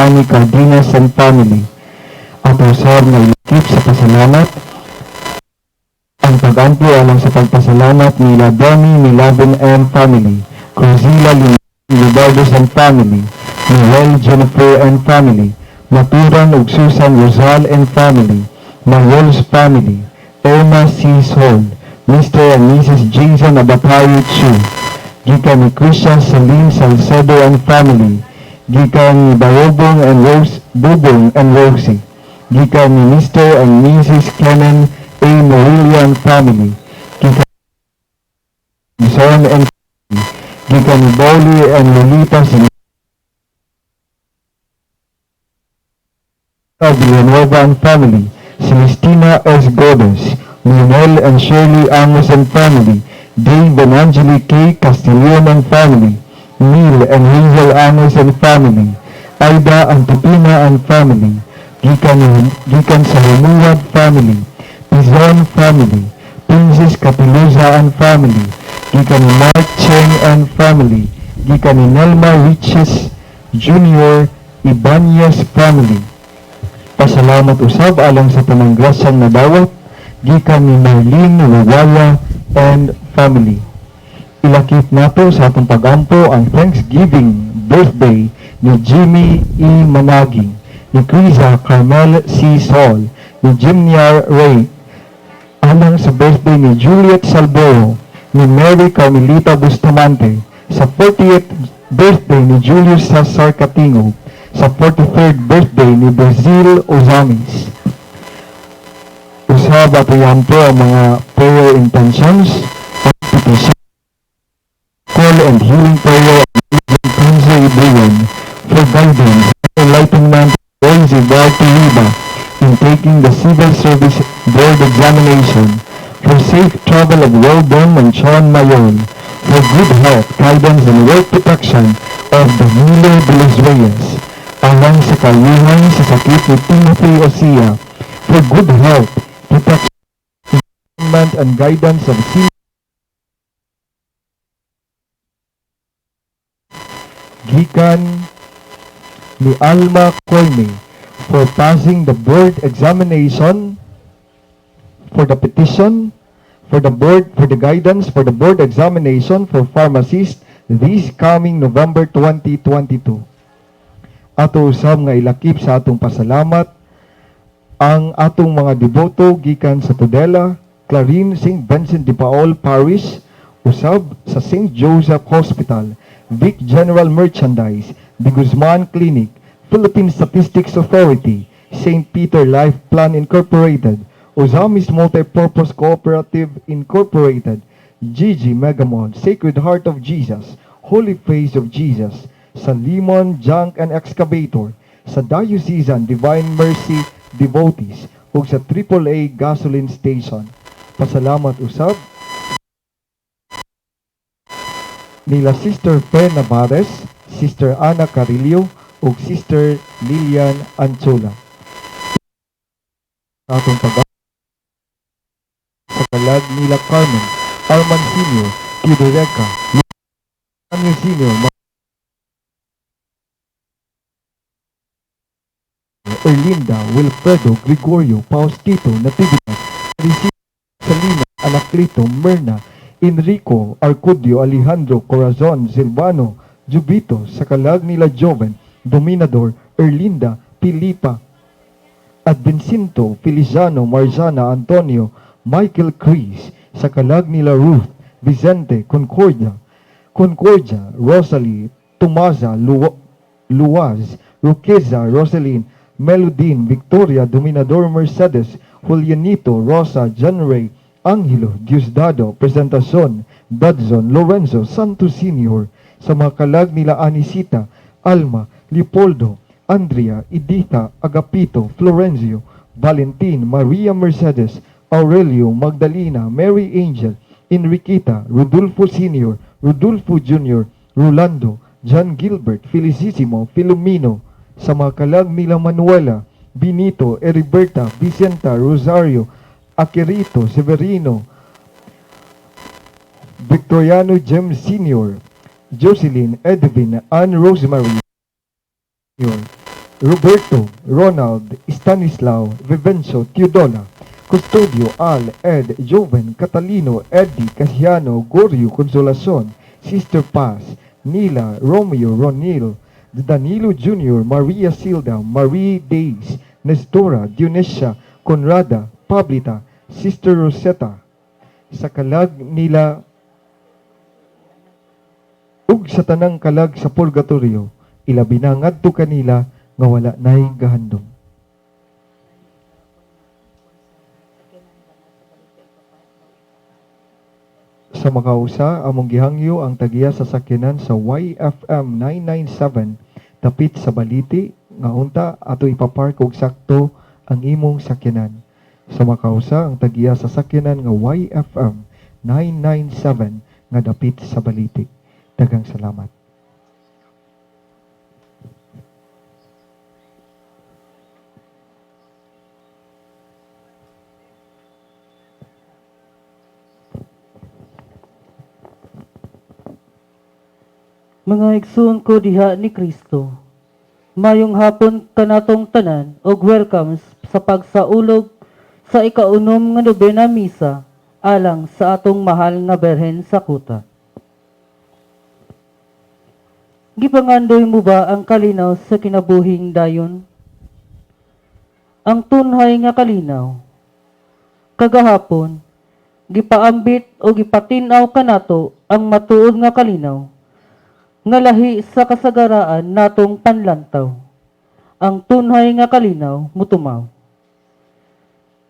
Honey Cardenas and family. Ato usab nga ilakip sa pasalamat ang pagampo alang sa pagpasalamat nila Donnie Milavin and family, Cruzila Libardos and family, Noel Jennifer and family, Maturan ug Susan Rosal and family, Mariel's family, Irma C. Sol, Mr. and Mrs. Jason Abatayo Chu, gikan ni Christian Celine Salcedo and family, gikan ni Barobong and Rose, Bubong and Rosie, gikan ni Mr. and Mrs. Kenan A. Morelia and family, gikan ni Son and family, gikan ni Bowley and Lolita Villanueva and family, Celestina S. Godes, Lionel and Shirley Amos and family, Dave and Angelique K. Castillon and family, Neil and Hazel Amos and family, Aida Antipina and family, gikan sa Humuwad family, Pizon family, Princess Capiluza and family, gikan ni Mark Cheng and family, gikan ni Nelma Riches Jr. Ibanez family. Pasalamat usab alang sa tanang grasyang nadawat gikan ni Marlene Wawala and family. Ilakip nato sa atong pagampo ang Thanksgiving birthday ni Jimmy E. Managing, ni Criza Carmel C. Sol, ni Jimniar Ray, alang sa birthday ni Juliet Salboro, ni Mary Carmelita Bustamante, sa 40th birthday ni Julius Cesar Catingo, sa 43rd birthday ni Brazil Ozamis. Usab ato po ang mga prayer intentions, petition, call and healing prayer of Prince Ibuan for guidance and enlightenment to Riba in taking the Civil Service Board examination, for safe travel of Weldon and Sean Mayon, for good health, guidance, and work protection of Danilo de los Reyes, alang sa kaayuhan sa sakit ni Timothy Osia, for good health, protection, and guidance of C. Gikan ni Alma Corney for passing the board examination for the petition for the board for the guidance for the board examination for pharmacists this coming November 2022. Ato usab nga ilakip sa atong pasalamat ang atong mga deboto gikan sa Tudela, Clarin, St. Vincent de Paul Parish, usab sa St. Joseph Hospital, Vic General Merchandise, The Guzman Clinic, Philippine Statistics Authority, St. Peter Life Plan Incorporated, Ozamis Multipurpose Cooperative Incorporated, Gigi Megamall, Sacred Heart of Jesus, Holy Face of Jesus, sa Limon Junk and Excavator, sa Diocesan Divine Mercy Devotees, ug sa AAA Gasoline Station. Pasalamat usab nila Sister Fe Navares, Sister Ana Carillo, ug Sister Lilian Anchola. Atong pag sa kalag nila Carmen, Arman Sr., Theodoreca, Lucio Sr., Erlinda, Wilfredo, Gregorio, Faustito, Natividad, Teresita, Salina, Anacleto, Myrna, Enrico, Arcudio, Alejandro, Corazon, Silvano, Jubito, sa kalag nila Joven, Dominador, Erlinda, Pilipa, Advencinto, Feliciano, Marzana, Antonio, Michael Chris, sa kalag nila Ruth, Vicente, Concordia, Concordia, Rosalie, Tomaza, Luaz, Roqueza, Roseline, Melodine, Victoria, Dominador Mercedes, Julianito, Rosa, John Ray, Angelo, Diosdado, Presentacion, Dodson, Lorenzo, Santos Sr., sa mga kalag nila Anisita, Alma, Leopoldo, Andrea, Editha, Agapito, Florencio, Valentin, Maria Mercedes, Aurelio, Magdalena, Mary Angel, Enriqueta, Rodolfo Sr., Rodolfo Jr., Rolando, John Gilbert, Felicissimo, Filomeno, sa mga kalag nila Manuela, Benito, Heriberta, Vicenta, Rosario, Akirito, Severino, Victoriano James Sr., Jocelyn, Edwin, Ann Rosemary Jr., Roberto, Ronald, Stanislao, Vivencio, Teodola, Custodio, Al, Ed, Joven, Catalino, Eddie, Casiano, Gorio, Consolacion, Sister Paz, Nila, Romeo, Ronil, Danilo Jr., Maria Silda, Marie Days, Nestora, Dionisia, Conrada, Pablita, Sister Rosetta, sa kalag nila ug sa tanang kalag sa purgatorio, ilabi na ngadto kanila nga wala nay gahandom. Sa makausa, among gihangyo ang tagiya sa sakyanan sa YFM 997 dapit sa baliti nga unta ato ipapark og sakto ang imong sakyanan. Sa makausa, ang tagiya sa sakyanan nga YFM 997 nga dapit sa baliti. Daghang salamat. Mga igsoon ko diha ni Kristo, mayong hapon kanatong tanan og welcome sa pagsaulog sa ikaunom nga nobena misa alang sa atong mahal nga Berhen sa Kuta. Gipangandoy mo ba ang kalinaw sa kinabuhing dayon? Ang tunhay nga kalinaw. Kagahapon, gipaambit o gipatin-aw kanato ang matuod nga kalinaw nga lahi sa kasagaraan natong panlantaw. Ang tunhay nga kalinaw mutumaw.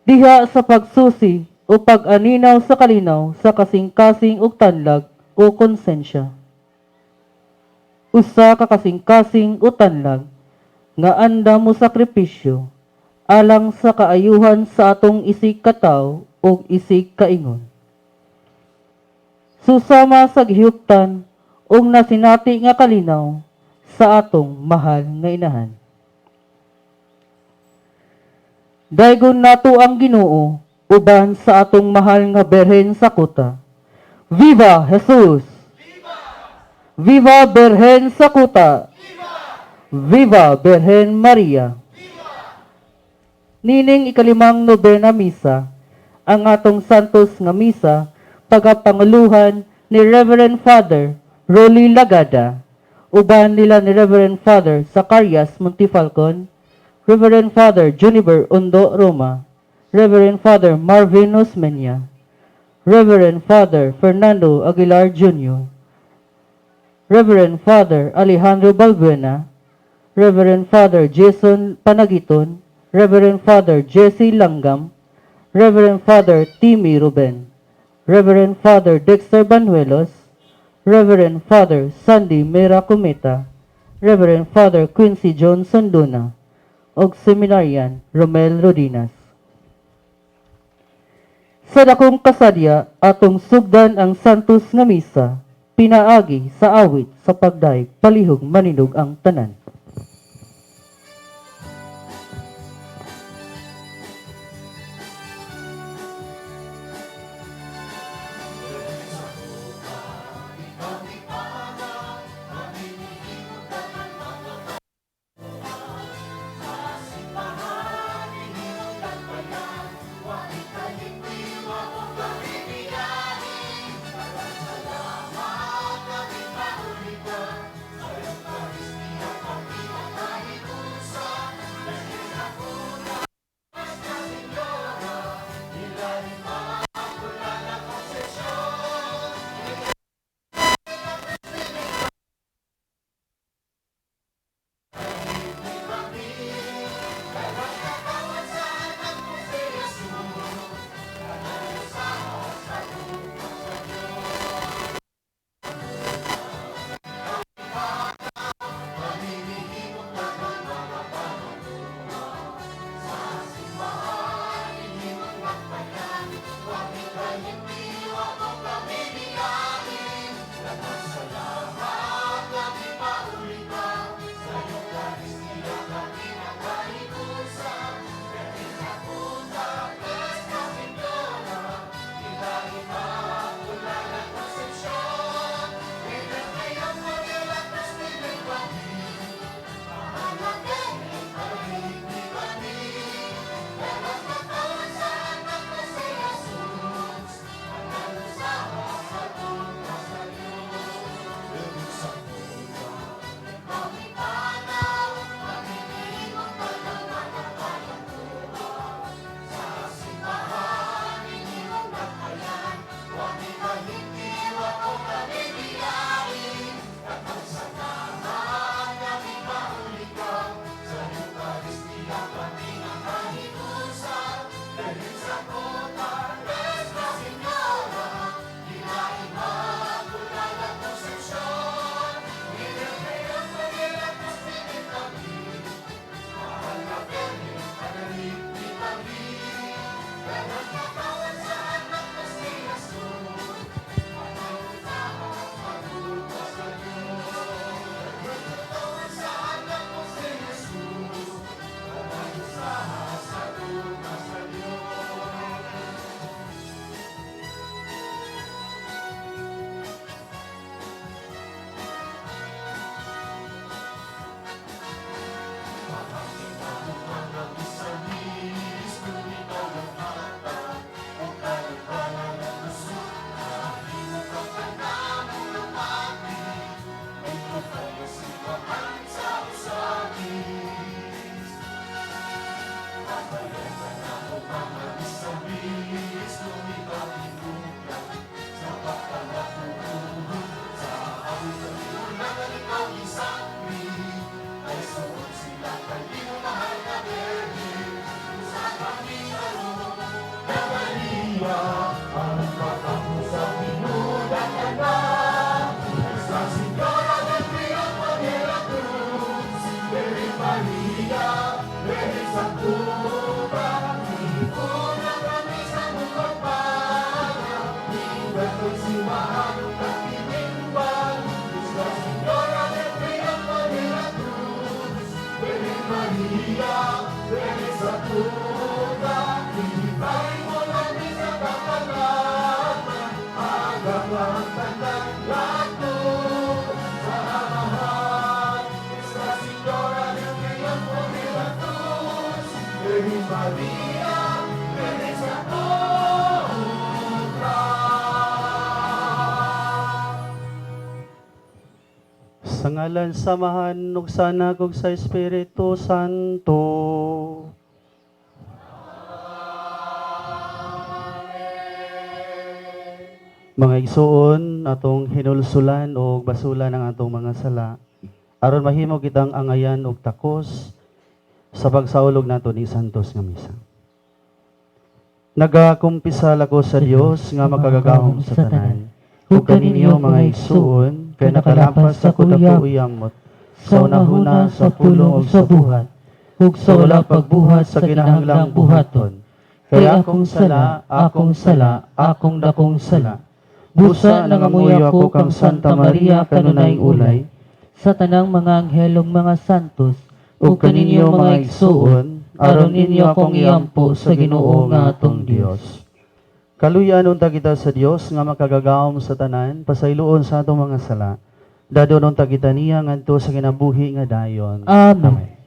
Diha sa pagsusi o pag-aninaw sa kalinaw sa kasing-kasing ug tanlag o konsensya. Usa ka kasing-kasing o tanlag nga andam mo sakripisyo alang sa kaayuhan sa atong isig katawo ug isig kaingon. Susama sa gihuptan ug nasinati nga kalinaw sa atong mahal nga inahan. Daygon nato ang Ginoo uban sa atong mahal nga Berhen sa Kuta. Viva Jesus! Viva Berhen sa Kuta! Viva Berhen Maria! Nining ikalimang nobena misa, ang atong Santos nga misa pagapanguluhan ni Reverend Father Rolly Lagada, uban nila ni Reverend Father Zacarias Montifalcon, Reverend Father Juniper Undo Roma, Reverend Father Marvin Osmeña, Reverend Father Fernando Aguilar Jr., Reverend Father Alejandro Balbuena, Reverend Father Jason Panagiton, Reverend Father Jesse Langgam, Reverend Father Timmy Ruben, Reverend Father Dexter Banuelos, Reverend Father Sandy Mera Cometa, Reverend Father Quincy John Sanduna, ug Seminarian Romel Rodinas. Sa dakong kasadya, atong sugdan ang Santos nga Misa, pinaagi sa awit sa pagdayeg, palihog manindog ang tanan. Sa ngalan sa Amahan ug sa Anak ug sa Espiritu Santo. Mga igsuon, atong hinulsulan og basulan ang atong mga sala aron mahimo kitang angayan og takos sa pagsaulog nato ni Santos nga misa. Nagakumpisal ako sa Dios nga makagagahom sa tanan ug kaninyo, mga igsuon, kay nakalampas sa kutapo uyamot sa unahuna, sa pulong ug sa buhat ug sa wala pagbuhat sa kinahanglang buhaton. Kay akong sala, akong sala, akong dakong sala. Busa nangamuyo ako kang Santa Maria, kanunayng ulay, sa tanang mga anghel ug mga santos, ug kaninyo, mga igsuon, aron inyo akong iampo sa Ginoo nga atong Dios. Kaluyan unta kita sa Dios nga makagagahom sa tanan, pasayloon sa atong mga sala. Dadon unta kita niya ngadto sa kinabuhi nga dayon. Amen.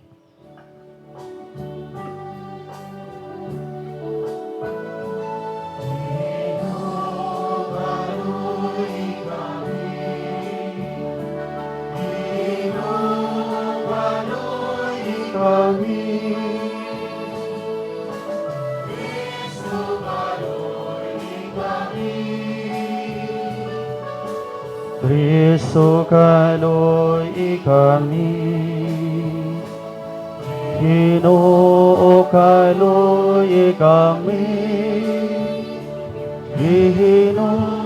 Kristo kaloy kami. Ginoo, kaloy kami. Ginoo.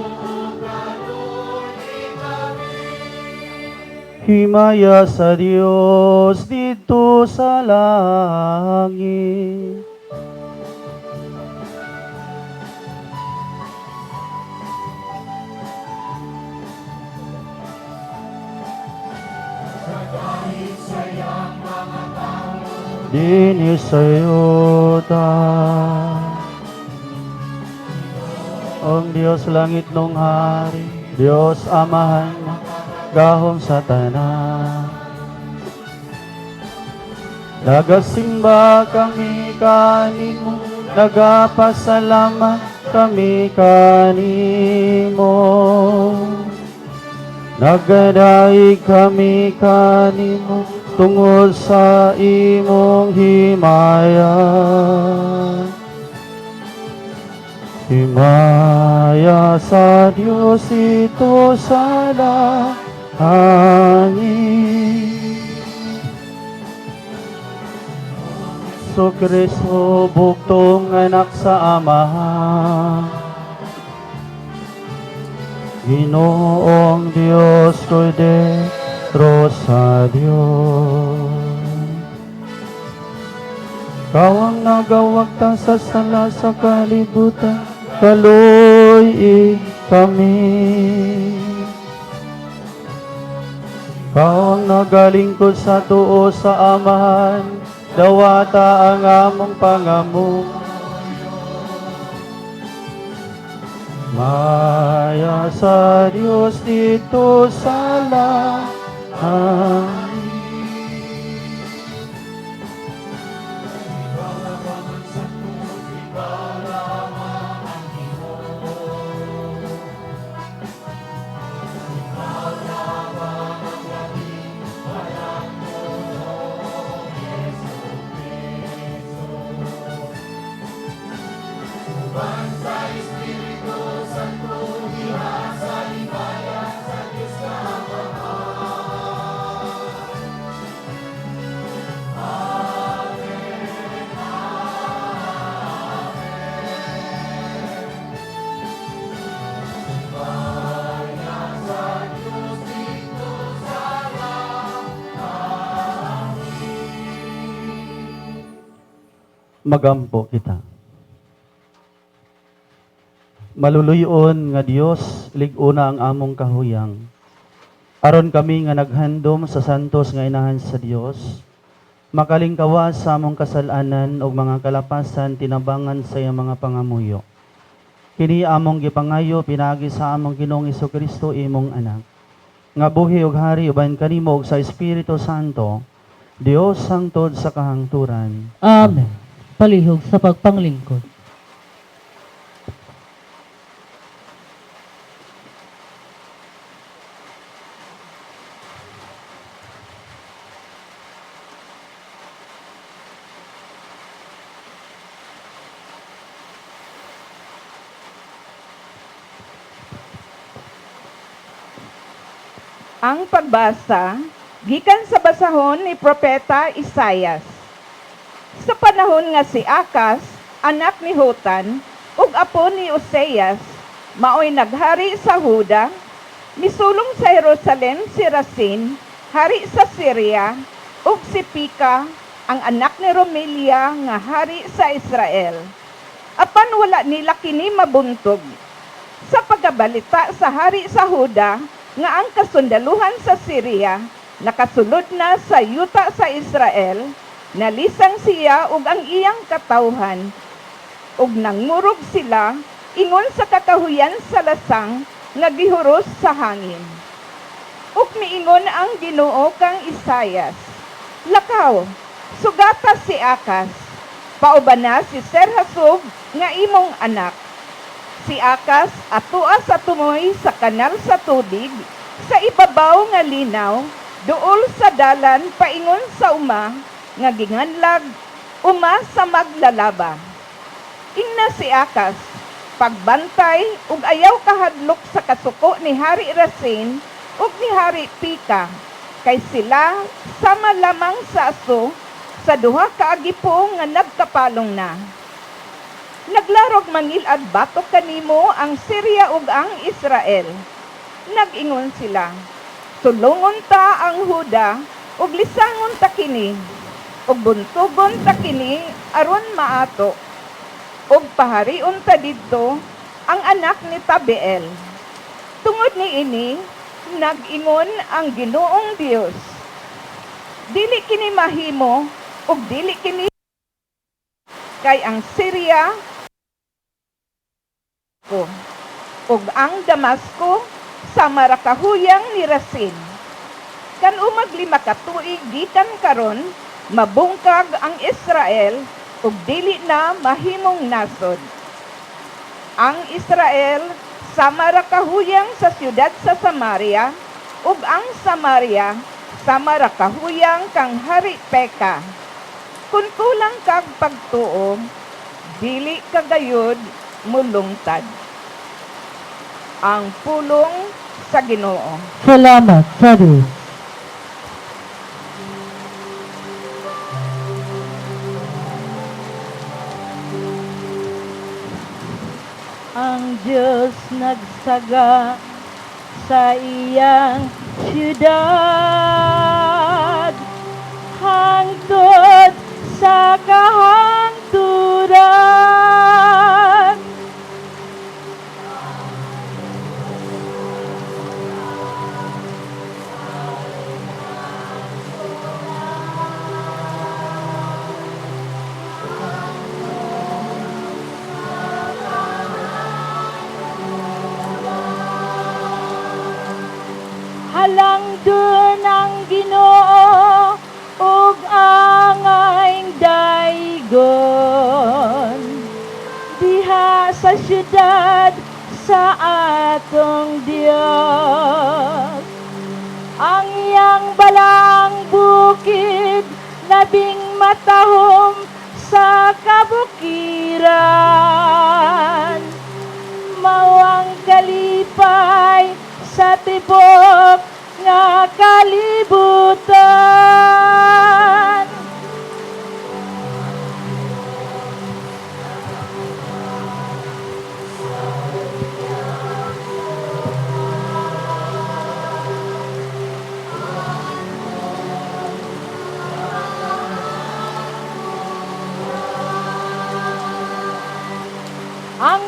Himaya sa Dios dito sa langit. Dini sayota. Ang Diyos langit nung hari, Diyos Amahan, gahom sa tanan. Nagasimba kami kanimo, nagapasalamat kami kanimo. Nagadaig kami kanimo tungod sa imong himaya. Himaya sa Diyos ito sa langit. So Kristo, buktong anak sa Amahan. Ginoong Diyos, Kordero sa Diyos. Ikaw ang nagawagta sa sala sa kalibutan, kaloy kami. Ikaw ang nagalingkod sa tuo sa Amahan, dawata ang among pangamo. Maya sa Diyos dito sa langit. Magampo kita. Maluluyon nga Dios, lig-una ang among kahuyang. Aron kami nga naghandom sa santos nga inahan sa Dios, makalingkawas sa among kasalanan ug mga kalapasan tinabangan sa iyang mga pangamuyo. Kini among gipangayo pinaagi sa among Ginoong Kristo, imong anak, nga buhi ug hari uban kanimo ug sa Espiritu Santo, Dios hangtod sa kahangturan. Amen. Palihog sa pagpanglingkod. Ang pagbasa gikan sa basahon ni Propeta Isayas. Sa panahon nga si Akas, anak ni Hotan, ug apo ni Oseas, maoy naghari sa Huda, misulong sa Jerusalem si Rasin, hari sa Syria, ug si Pika, ang anak ni Romelia nga hari sa Israel. Apan wala nila kini mabuntog. Sa pagkabalita sa hari sa Huda nga ang kasundaluhan sa Syria nakasulod na sa yuta sa Israel, nalisang siya ug ang iyang katawhan, ug nangurog sila ingon sa kakahuyan sa lasang nga gihuros sa hangin. Ug miingon ang Ginoo kang Isayas, "Lakaw, sugata si Akas, paubana si Serhasub nga imong anak. Si Akas atua sa tumoy sa kanal sa tubig, sa ibabaw nga linaw, duol sa dalan paingon sa uma nga ginganlag, uma sa maglalaba. Ingna si Akas, pagbantay ug ayaw kahadlok sa kasuko ni Hari Rasin ug ni Hari Pika, kay sila sama lamang sa aso sa duha ka agipo nga nagkapalong na. Naglarog mangilad batok kanimo ang Syria ug ang Israel. Nag-ingon sila, sulungon ta ang Huda ug lisangon ta kini, ug buntugon ta kini aron maato, ug paharion ta didto ang anak ni Tabeel. Tungod niini, nag-ingon ang Ginoong Dios, dili kini mahimo ug dili kini, kay ang Syria ko ug ang Damasco sa marakahuyang ni Rasin. Kan umaglima ka tuig gikan karon, mabungkag ang Israel ug dili na mahimong nasod. Ang Israel sa marakahuyang sa siyudad sa Samaria, ug ang Samaria sa marakahuyang kang Hari Peka. Kung kulang kag pagtuo, dili ka gayud mulungtad." Ang pulong sa Ginoo. Salamat sa Diyos. Ang Diyos nagsaga sa iyang siyudad hangtod sa kahangturan. Halangdon ang Ginoo ug angayng daygon diha sa siyudad sa atong Dios. Ang iyang balaang bukid labing matahom sa kabukiran. Mao ang kalipay sa tibok nga kalibutan.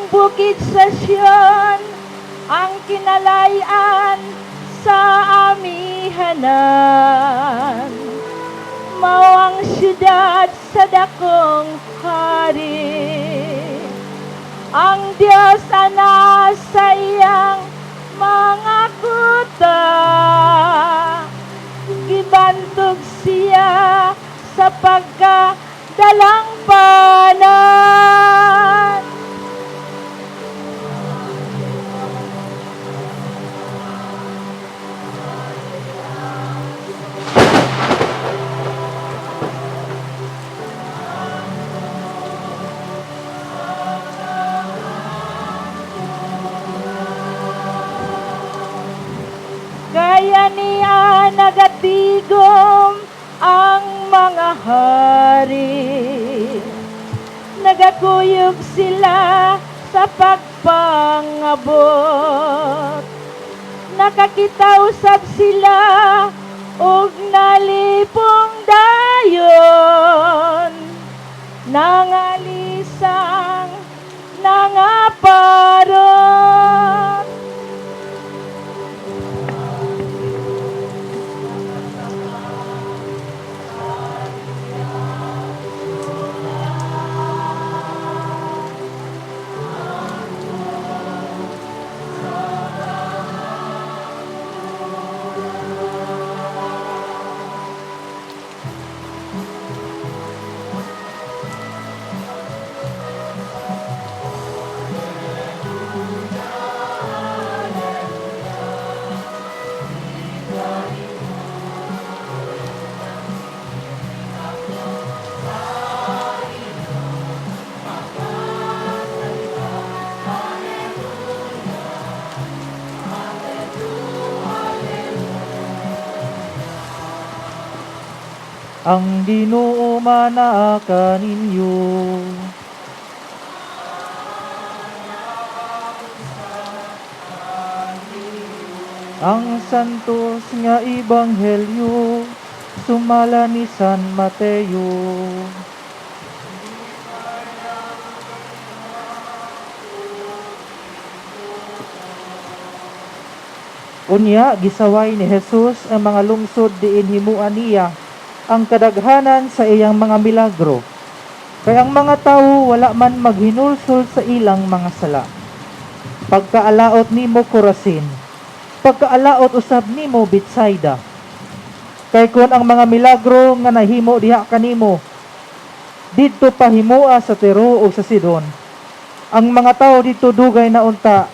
Bukid sa Sion, ang kinalayan sa amihanan. Mao ang siyudad sa dakong hari. Ang Diyos ana sa iyang mga kuta. Gibantog siya sa pagkadalangpanan. Kaya niya nagatigom ang mga hari. Nagakuyog sila sa pagpangabot. Nakakita usab sila og nalipong dayon. Nangalisang nangaparot. Ang Ginoo manaa kaninyo. Ang santos nga ebanghelyo sumala ni San Mateo. Unya gisaway ni Jesus ang mga lungsod diin himuan niya ang kadaghanan sa iyang mga milagro. Kay ang mga tawo wala man maghinulsol sa ilang mga sala. Pagkaalaot nimo, Corazin, pagkaalaot usab nimo, Betsaida. Kay kon ang mga milagro nga nahimo diha kanimo didto pahimoa sa Tiro o sa Sidon, ang mga tawo didto dugay na unta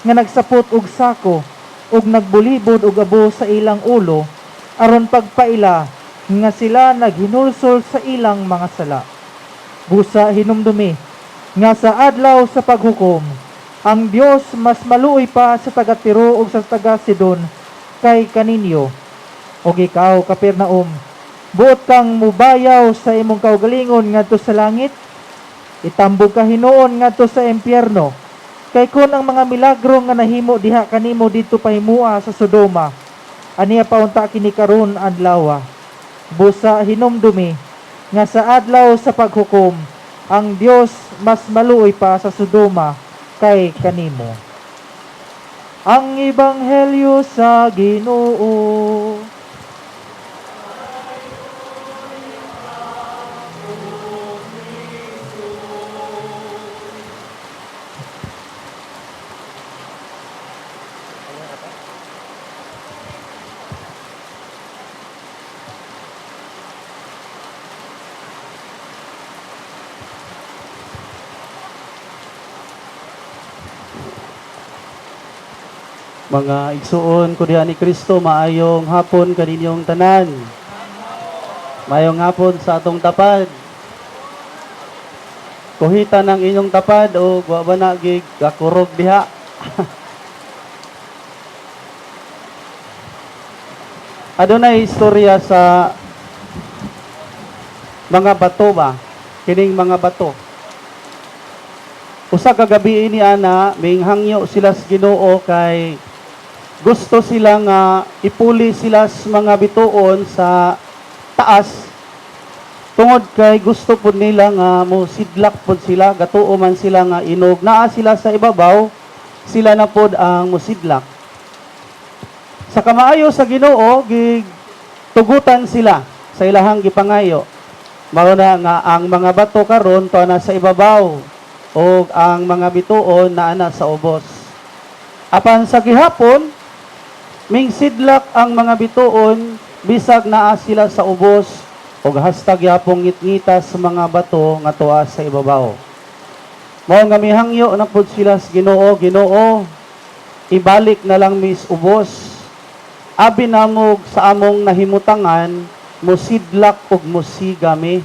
nga nagsapot og sako ug nagbulibod og abo sa ilang ulo aron pagpaila nga sila naghinulsol sa ilang mga sala. Busa hinumdumi nga sa adlaw sa paghukom, ang Dios mas maluoy pa sa taga Tiro ug sa taga Sidon kay kaninyo. Og ikaw, Capernaum, buot kang mubayaw sa imong kaugalingon ngadto sa langit? Itambog ka hinuon ngadto sa impyerno. Kay kon ang mga milagro nga nahimo diha kanimo didto pahimua sa Sodoma, aniya pa unta kini karon adlawa. Busa hinumdumi nga sa adlaw sa paghukom, ang Dios mas maluoy pa sa Sodoma kay kanimo. Ang Ebanghelyo sa Ginoo. Mga igsuon ko diha ni Kristo, maayong hapon kaninyong tanan. Maayong hapon sa atong tapad. Kuhita ng inyong tapad o wa ba na gig gakurog diha. Adunay istorya sa mga bato ba? Kining mga bato. Usa ka gabi ni ana, minghangyo sila sa Ginoo kay gusto sila nga ipuli sila sa mga bituon sa taas. Tungod kay gusto pud nila nga mo sidlak pud sila, gatuo man sila nga inog naa sila sa ibabaw, sila na pod ang musidlak. Sa kamaayo sa Ginoo, gitugutan sila sa ilahang gipangayo. Mao na nga ang mga bato karon to na sa ibabaw ug ang mga bituon naa na sa ubos. Apan sa gihapon, mingsidlak ang mga bituon bisag naa sila sa ubos ug hasta gyapong ngitngita sa mga bato nga tuwa sa ibabaw. Mao nga mihangyo na pud sila sa Ginoo, "Ginoo, ibalik na lang mis ubos. Abi namog sa among nahimutangan, musidlak ug musiga mi.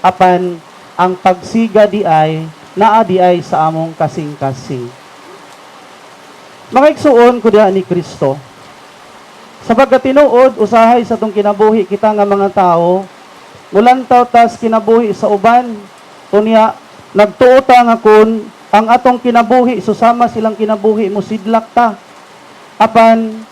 Apan ang pagsiga di ay naa di ay sa among kasing-kasing." Mga igsuon ko diha ni Kristo, sa pagkatinuod, usahay sa atong kinabuhi kita nga mga tao, mulantaw tas kinabuhi sa uban. Unya, nagtuo ta nga kun ang atong kinabuhi susama silang kinabuhi, musidlak ta. Apan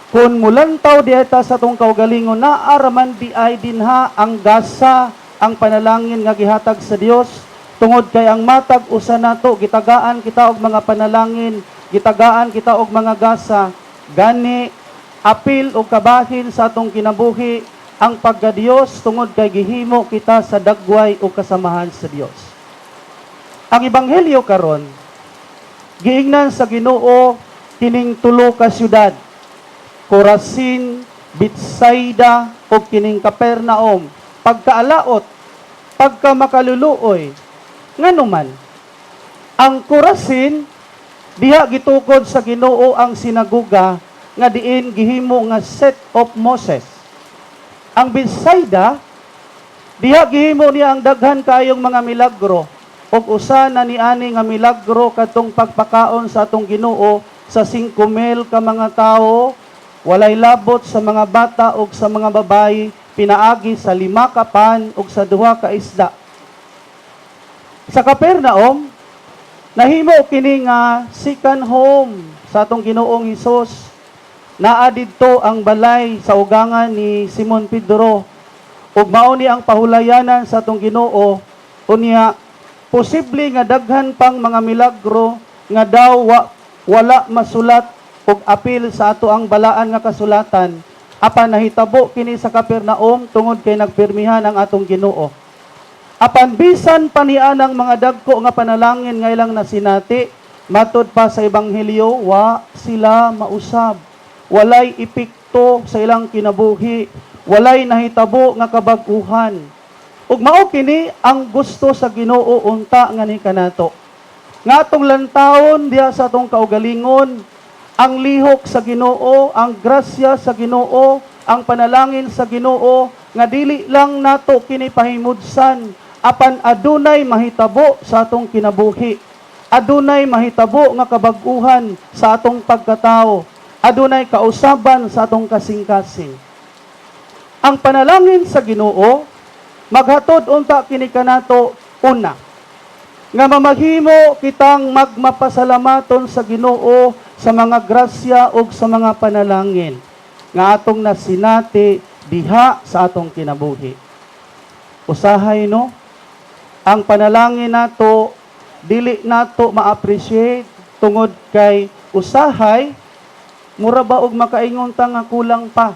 kung mulantaw di ta sa atong kaugalingon, naa raman di ay dinha ang gasa, ang panalangin nga gihatag sa Dios, tungod kay ang matag usa nato gitagaan kita og mga panalangin, gitagaan kita og mga gasa. Gani apil og kabahin sa atong kinabuhi ang pagka-Dios tungod kay gihimo kita sa dagway o kasamahan sa Dios. Ang ebanghelyo karon, giingnan sa Ginoo kining tulo ka syudad, Corazin, Bethsaida ug kining Capernaum, pagkaalaot, pagka makaluluoy. Nganuman ang Corazin, diha gitukod sa Ginoo ang sinagoga nga diin gihimo nga seat of Moses. Ang Bethsaida, diha gihimo niya ang daghan kayong mga milagro, ug usa na niani nga milagro kadtong pagpakaon sa atong Ginoo sa 5,000 ka mga tawo, walay labot sa mga bata ug sa mga babayi, pinaagi sa 5 ka pan ug sa 2 ka isda. Sa Capernaum, nahimo kini nga second home sa atong Ginoong Hesus. Naa didto ang balay sa ugangan ni Simon Pedro ug mao ni ang pahulayanan sa atong Ginoo. Unya posible nga daghan pang mga milagro nga daw wala masulat og apil sa ato ang balaan nga kasulatan, apan nahitabo kini sa Capernaum tungod kay nagpirmihan ang atong Ginoo. Apan bisan pa niya ng mga dagko nga panalangin nga ilang nasinati, matud pa sa ebanghelyo, wa sila mausab. Walay epekto sa ilang kinabuhi, walay nahitabo nga kabag-uhan. Ug mao kini ang gusto sa Ginoo unta nga ni kanato. Nga atong lantawon diha sa atong kaugalingon ang lihok sa Ginoo, ang grasya sa Ginoo, ang panalangin sa Ginoo nga dili lang nato kini pahimudsan, apan adunay mahitabo sa atong kinabuhi. Adunay mahitabo nga kabag-uhan sa atong pagkatao. Adunay kausaban sa atong kasing-kasing. Ang panalangin sa Ginoo maghatod unta kini kanato, una, nga mamahimo kitang magmapasalamaton sa Ginoo sa mga grasya ug sa mga panalangin nga atong nasinati diha sa atong kinabuhi. Usahay, no, ang panalangin nato dili nato ma-appreciate tungod kay usahay mura ba og makaingon ta nga kulang pa.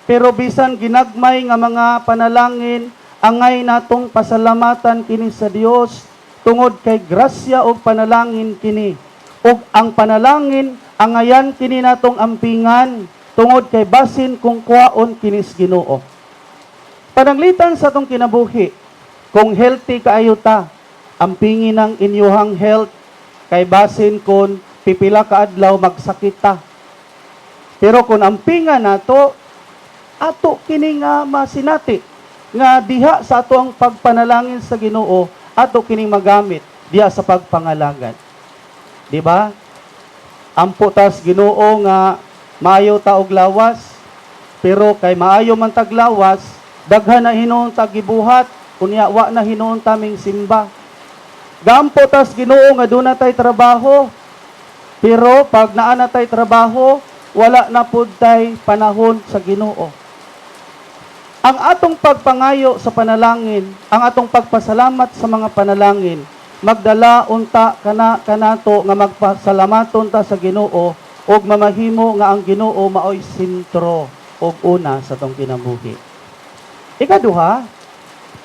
Pero bisan ginagmay nga mga panalangin, angay natong pasalamatan kini sa Dios tungod kay grasya og panalangin kini. Ug ang panalangin, angayan kini natong ampingan tungod kay basin kung kuwaon kini sa Ginoo. Pananglitan sa atong kinabuhi, kung healthy kaayo ta, ampingin ang inyuhang health kay basin kung pipila ka adlaw magsakit ta. Pero kung ampingan nato, ato kini nga masinati nga diha sa ato ang pagpanalangin sa Ginoo, ato kining magamit diha sa pagpangalagad. Di ba? Ampo tas Ginoo nga maayo ta og lawas, pero kay maayo man tag lawas, daghan na hinuon tag gibuhat, unya wa na hinuon taming simba. Gampo tas Ginoo nga duna tay trabaho, pero pag naa na tay trabaho, wala na pud tay panahon sa Ginoo. Ang atong pagpangayo sa panalangin, ang atong pagpasalamat sa mga panalangin, magdala unta kana kanato nga magpasalamaton ta sa Ginoo ug mamahimo nga ang Ginoo maoy sentro ug una sa atong kinabuhi. Ikaduha,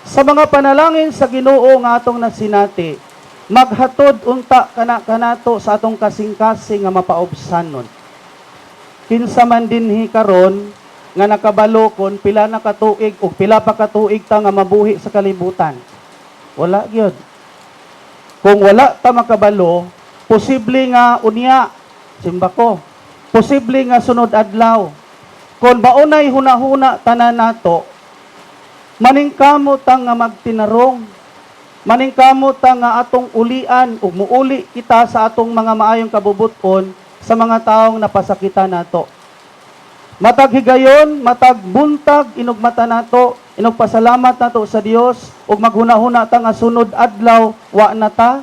sa mga panalangin sa Ginoo nga atong nasinati, maghatod unta kana kanato sa atong kasing-kasing nga mapaubsanon. Kinsa man dinhi karon nga nakabalo kon pila na katuig ug pila pa katuig ta nga mabuhi sa kalibutan? Wala gyud. Kung wala ta makabalo, posible nga unya, simba ko. Posible nga sunod adlaw. Kung maunay hunahuna tanan nato, maningkamot ta nga magtinarong. Maningkamot ta nga atong ulian ug muuli kita sa atong mga maayong kabubuton sa mga taong napasakitan nato. Matag higayon, matag buntag, inugmata nato, inugpasalamat nato sa Dios ug maghuna-huna ta nga sunod adlaw wa na ta,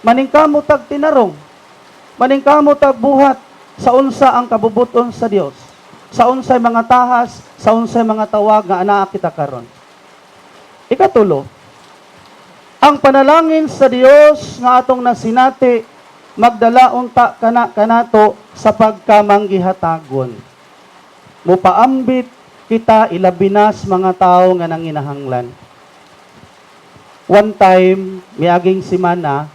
maningkamot tag tinarong. Maningkamot tag buhat sa unsa ang kabubuton sa Dios. Sa unsay mga tahas, sa unsay mga tawag nga anaa kita karon. Ikatulo, ang panalangin sa Dios nga atong nasinati magdala unta kana kanato sa pagkamanggihatagon. Mupaambit kita ilabi na sa mga tao nga nanginahanglan. One time, miaging semana,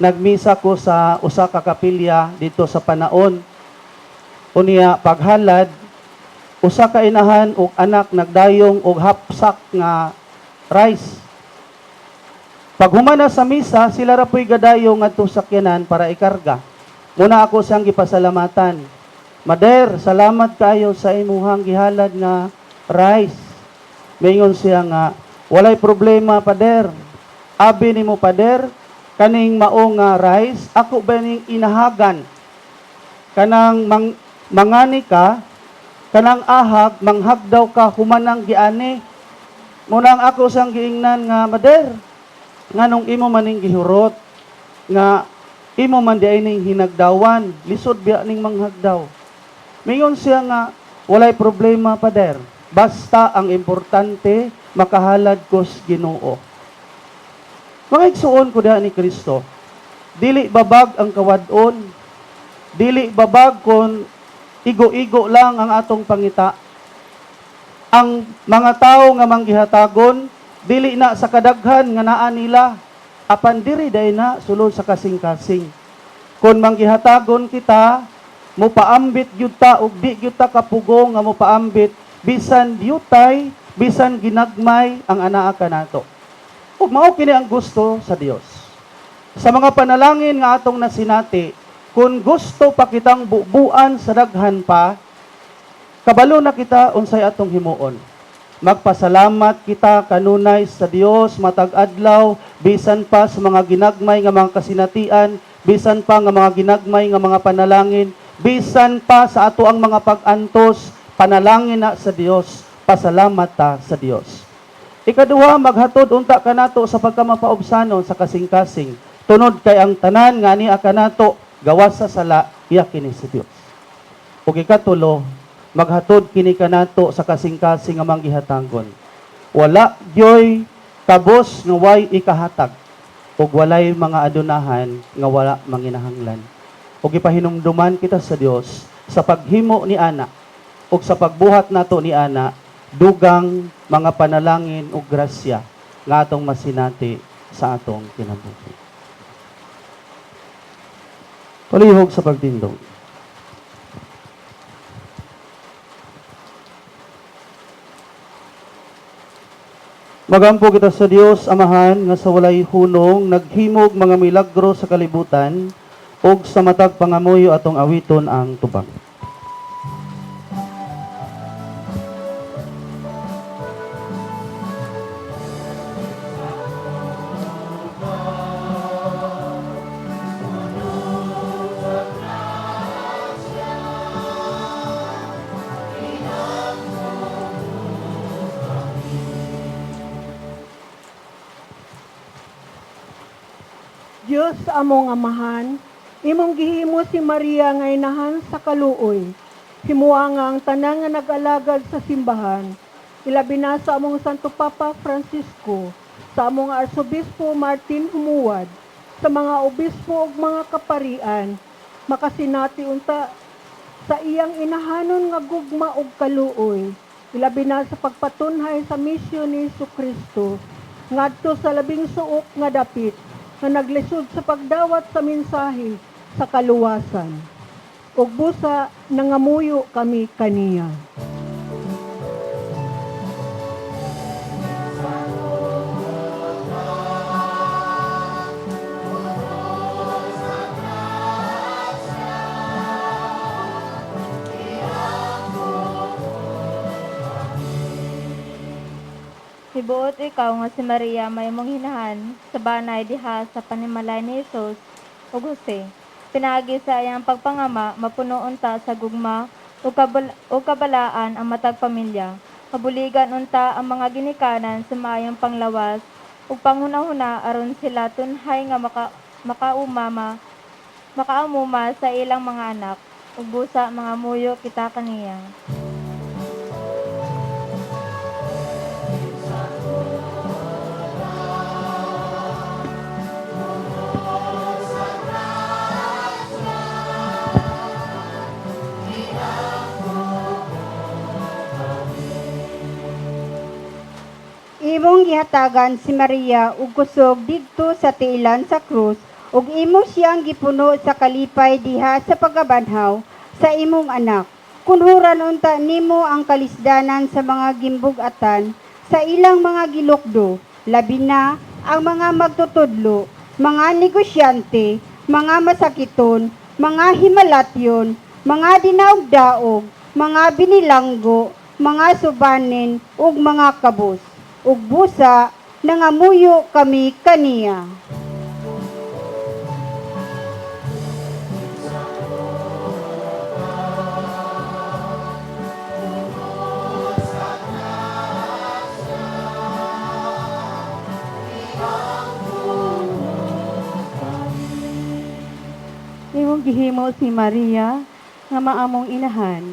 nagmisa ko sa usa ka kapilya dito sa Panaon. Unya paghalad, usa ka inahan ug anak nagdayong og hapsak nga rice. Paghumana sa misa, sila ra po'y gadayong ngadto sa sakyanan para ikarga. Muna ako siyang gipasalamatan. "Mader, salamat kayo sa imuhang gihalad nga rice." Mingon siya nga, "Walay problema, pader. Abi nimo, pader, kaning mao nga rice, ako ba ning inahagan? Kanang mangani ka, kanang ahag, manghagdaw ka humanang giani." Munang ako siyang giingnan nga, "Mader, nganong imo maning gihurot nga imo man di ay ning hinagdawan, lisod biya ning manghagdaw?" Mingon siya nga, "Walay problema, pader. Basta ang importante makahalad ko sa Ginoo." Mga igsuon ko diha ni Kristo, dili babag ang kawad-on, dili babag kon igo-igo lang ang atong pangita. Ang mga tao nga manggihatagon, dili na sa kadaghan nga naa nila, apan diri day na sulod sa kasing-kasing. Kung manggihatagon kita, mupaambit gyud ta ug di gyud ta kapugong nga mupaambit bisan diutay, bisan ginagmay ang anaa kanato. Ug mao kini ang gusto sa Dios. Sa mga panalangin nga atong nasinati, kung gusto pa kitang bubuan sa daghan pa, kabalo na kita unsay atong himuon. Magpasalamat kita kanunay sa Dios matag adlaw, bisan pa sa mga ginagmay nga mga kasinatian, bisan pa nga mga ginagmay nga mga panalangin, bisan pa sa ato ang mga pag-antos, panalangin na sa Dios, pasalamat ta sa Dios. Ikaduha, maghatod unta kanato sa pagkamapaubsanon sa kasing-kasing. Tunod kay ang tanan nga ania kanato gawas sa sala, iya kini sa Dios. Ug ikatulo, maghatod kini kanato sa kasing-kasing nga manggihatagon. Wala gyoy kabos nga way ikahatag ug walay mga adunahan nga wala manginahanglan. Ug ipahinumduman kita sa Dios sa paghimo ni ana ug sa pagbuhat nato ni ana, dugang mga panalangin ug grasya nga atong masinati sa atong kinabuhi. Palihog sa pagtindog. Magampo kita sa Dios Amahan nga sa walay hunong naghimog mga milagro sa kalibutan, ug sa matag pangamuyo atong awiton ang tubang. Diyos among Amahan, imong gihimo si Maria nga inahan sa kaluoy. Himua nga ang tanan nga nag-alagad sa simbahan, Ilabi na sa among Santo Papa Francisco, sa among Arsobispo Martin Humuad, sa mga obispo ug mga kaparian, makasinati unta sa iyang inahanon nga gugma ug kaluoy, ilabi na sa pagpatunhay sa misyon ni Kristo ngadto sa labing suok nga dapit nga naglisod sa pagdawat sa mensahe sa kaluwasan. Ug busa nangamuyo kami kaniya. Hibuot ikaw nga si Maria may mong hinahan sa banay diha sa panimalay ni Jesus ug Jose. Pinaagi sa iyang pagpangama mapuno unta sa gugma ug kabalaan ang matag pamilya. Mabuligan unta ang mga ginikanan sa maayong panglawas ug panghunahuna aron sila tunhay nga makaumama makaamuma sa ilang mga anak ug busa mga muyo kita kaniya. Imong gihatagan si Maria og kusog didto sa tiilan sa krus ug imo siyang gipuno sa kalipay diha sa pagabanhaw sa imong anak. Kunhuran unta nimo ang kalisdanan sa mga gimbug-atan sa ilang mga gilukdo, labi na ang mga magtutudlo, mga negosyante, mga masakiton, mga himalatyon, mga dinaog-daog, mga binilanggo, mga subanin ug mga kabus. Ug busa nangamuyo kami kaniya. Imong gihimo si Maria nga maamong inahan.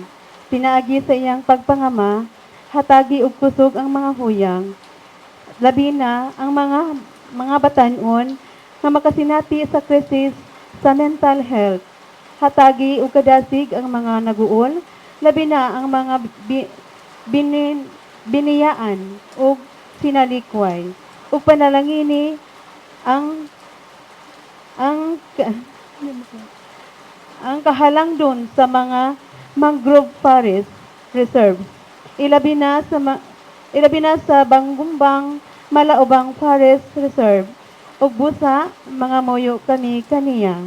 Pinaagi sa iyang pagpangama, hatagi og kusog ang mga huyang. Labi na ang mga batan-on nga makasinati sa krisis sa mental health. Hatagi og kadasig ang mga naguol, labi na ang mga biniyaan ug sinalikway. Ug panalangini ang kahalangdon sa mga mangrove forest reserves. Ilabi na sa Banggumbang Malaubang Forest Reserve. Ug busa mga moyo kami kaniya.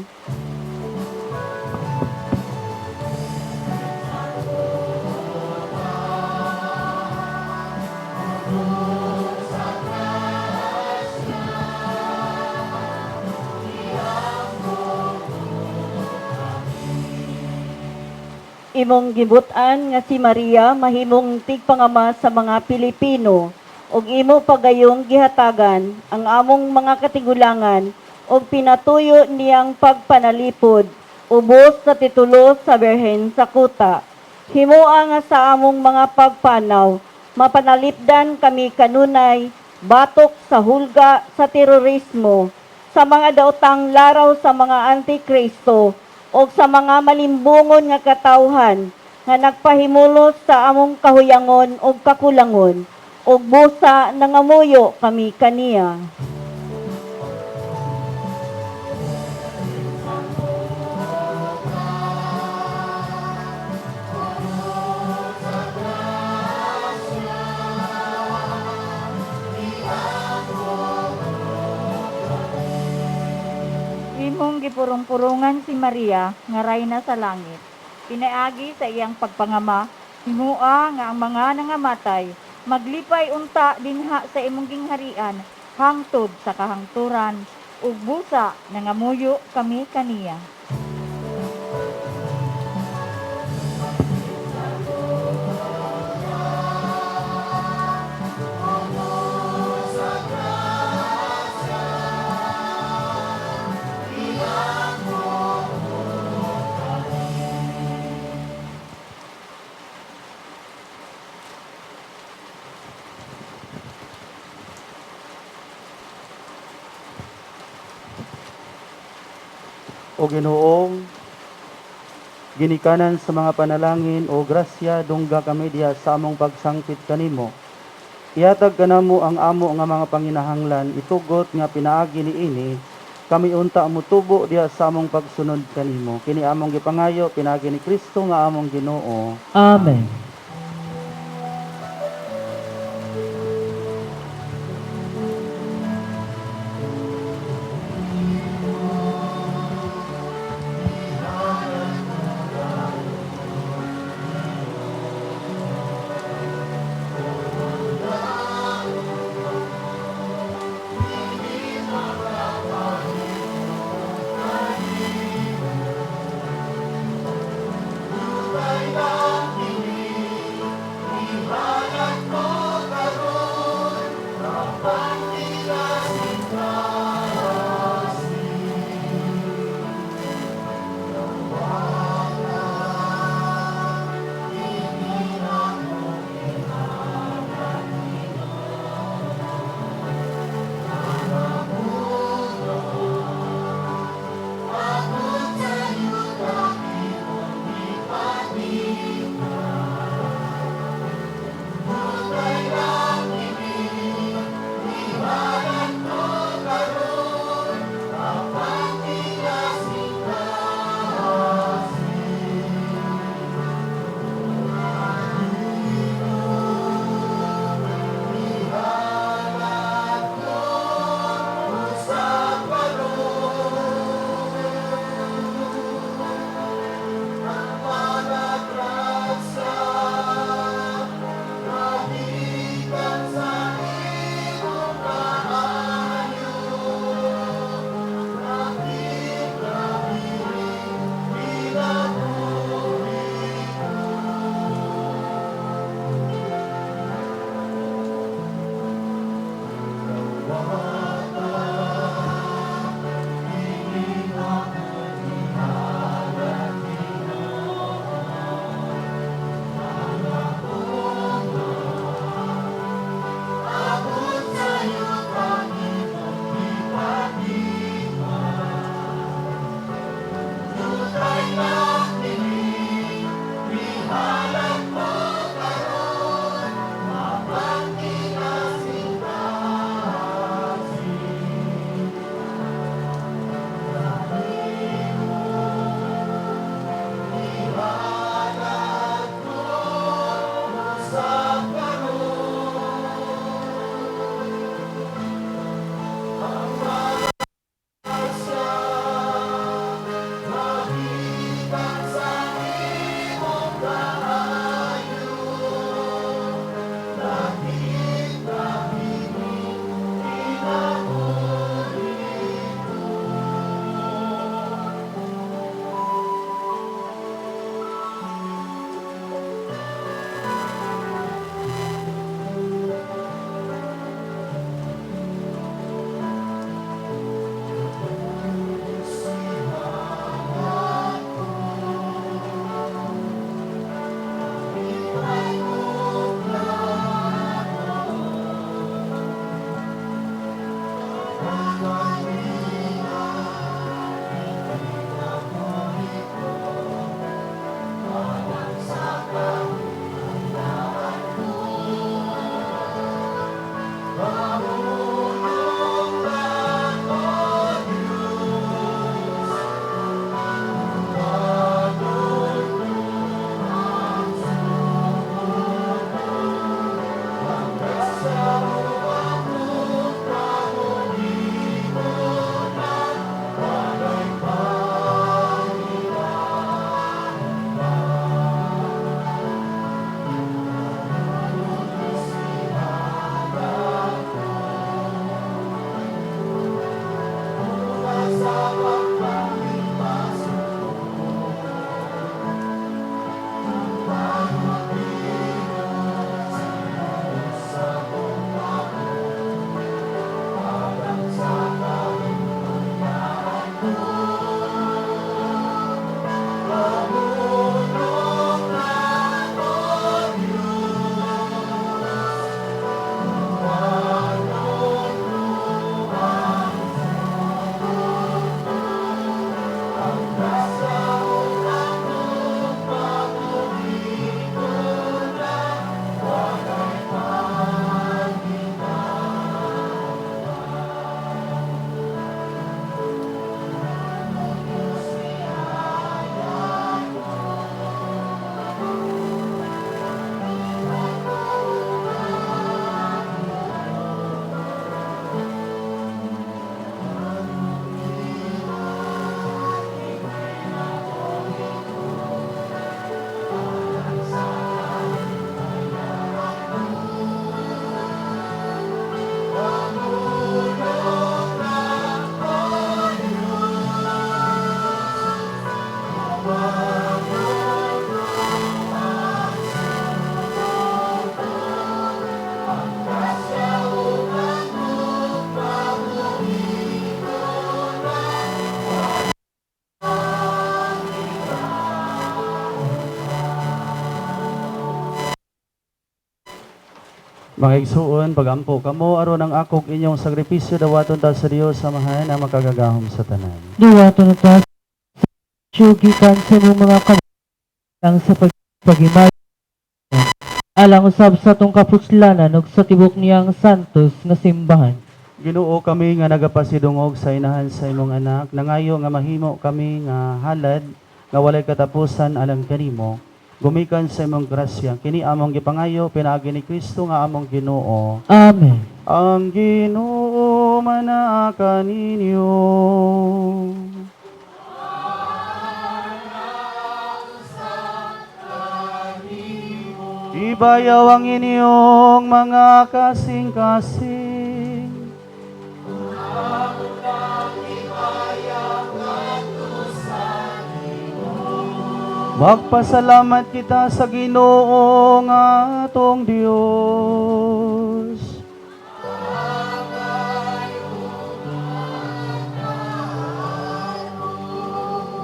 Imong gibut-an nga si Maria mahimong tigpangama sa mga Pilipino ug imo pagayong gihatagan ang among mga katigulangan ug pinatuyo niyang pagpanalipod ubos sa titulo sa Birhen sa Kuta. Himoa nga sa among mga pagpanaw mapanalipdan kami kanunay batok sa hulga sa terorismo, sa mga daotang laraw sa mga antikristo o sa mga malimbungon nga katawhan nga nagpahimulos sa among kahuyangon ug kakulangon ug busa nangamuyo kami kaniya. Imong gipurong-purungan si Maria nga rayna sa langit. Pinaagi sa iyang pagpangama, himua nga ang mga nangamatay maglipay unta dinha sa imong gingharian hangtod sa kahangturan ug busa nangamuyo kami kaniya. O Ginoo, ginikanan sa mga panalangin o grasya, dungga kami diha sa among pagsangpit kanimo. Ihatag kanamo ang amo nga mga panginahanglan, itugot nga pinaagi niini kami unta motubo diha sa among pagsunod kanimo. Kini among gipangayo pinaagi ni Kristo nga among Ginoo. Amen. Mga igsuon, pagampo kamo aron ang akog inyong sakripisyo dawaton ta sa Dios Amahan ang makagagahom sa tanan. Diwato na ta gikan sa imong mga kamang sa pagpagimay alang usab sa atong kapuslanan ug sa tibok niyang santos nga simbahan. Ginoo, kami nga nagapasidungog sa inahan sa imong anak, nangayo nga mahimo kami nga halad nga walay katapusan alang kanimo. Gumikan sa imong grasya, kini among gipangayo pinaagi ni Kristo nga among Ginoo. Amen. Ang Ginoo manaa kaninyo. Ibayaw ang inyong mga kasing-kasing. Magpasalamat kita sa Ginoo nga atong Dios.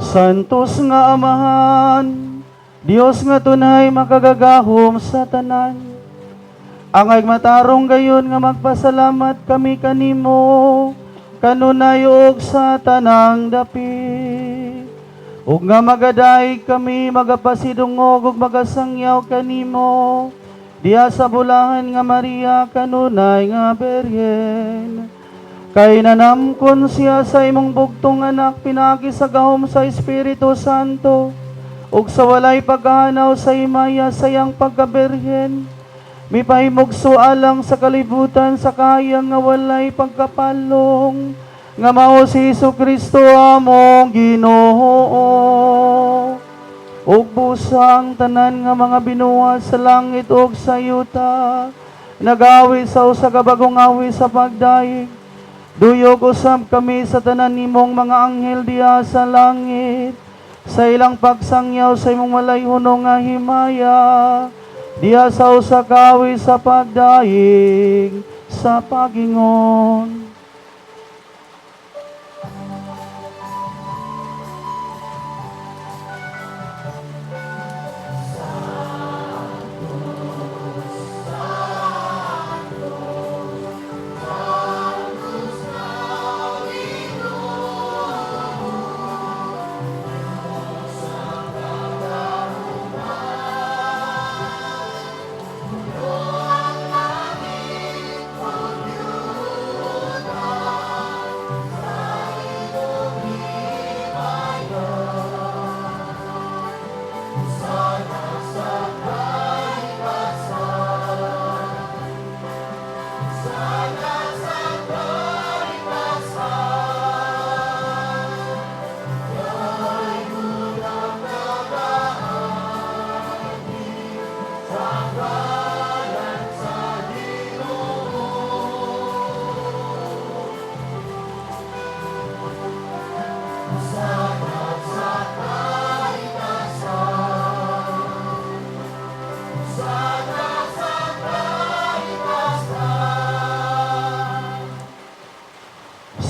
Santos nga Amahan, Dios nga tunay makagagahom sa tanan. Angay matarong gayon nga magpasalamat kami kanimo, kanunay ug sa tanang dapit. Ug nga magadayeg kami, magapasidungog ug magasangyaw kanimo, diha sa bulahan nga Maria kanunay nga Birhen. Kay nanamkon siya sa imong bugtong anak pinaagi sa gahom sa Espiritu Santo ug sa walay paghanaw sa himaya sa iyang pagkabirhen, mipahimugso alang sa kalibutan sa kahayang nga walay pagkapalong, nga mao si Hesus Kristo among Ginoo. Ug busa ang tanan nga mga binuhat sa langit ug sa yuta nagawi sa usa ka bagong awi sa pagdayeg. Duyog usab kami sa tanan nimong mga anghel diha sa langit, sa ilang pagsangyaw sa imong malayhunong nga himaya, diha sa usa ka awi sa pagdayeg sa pagingon.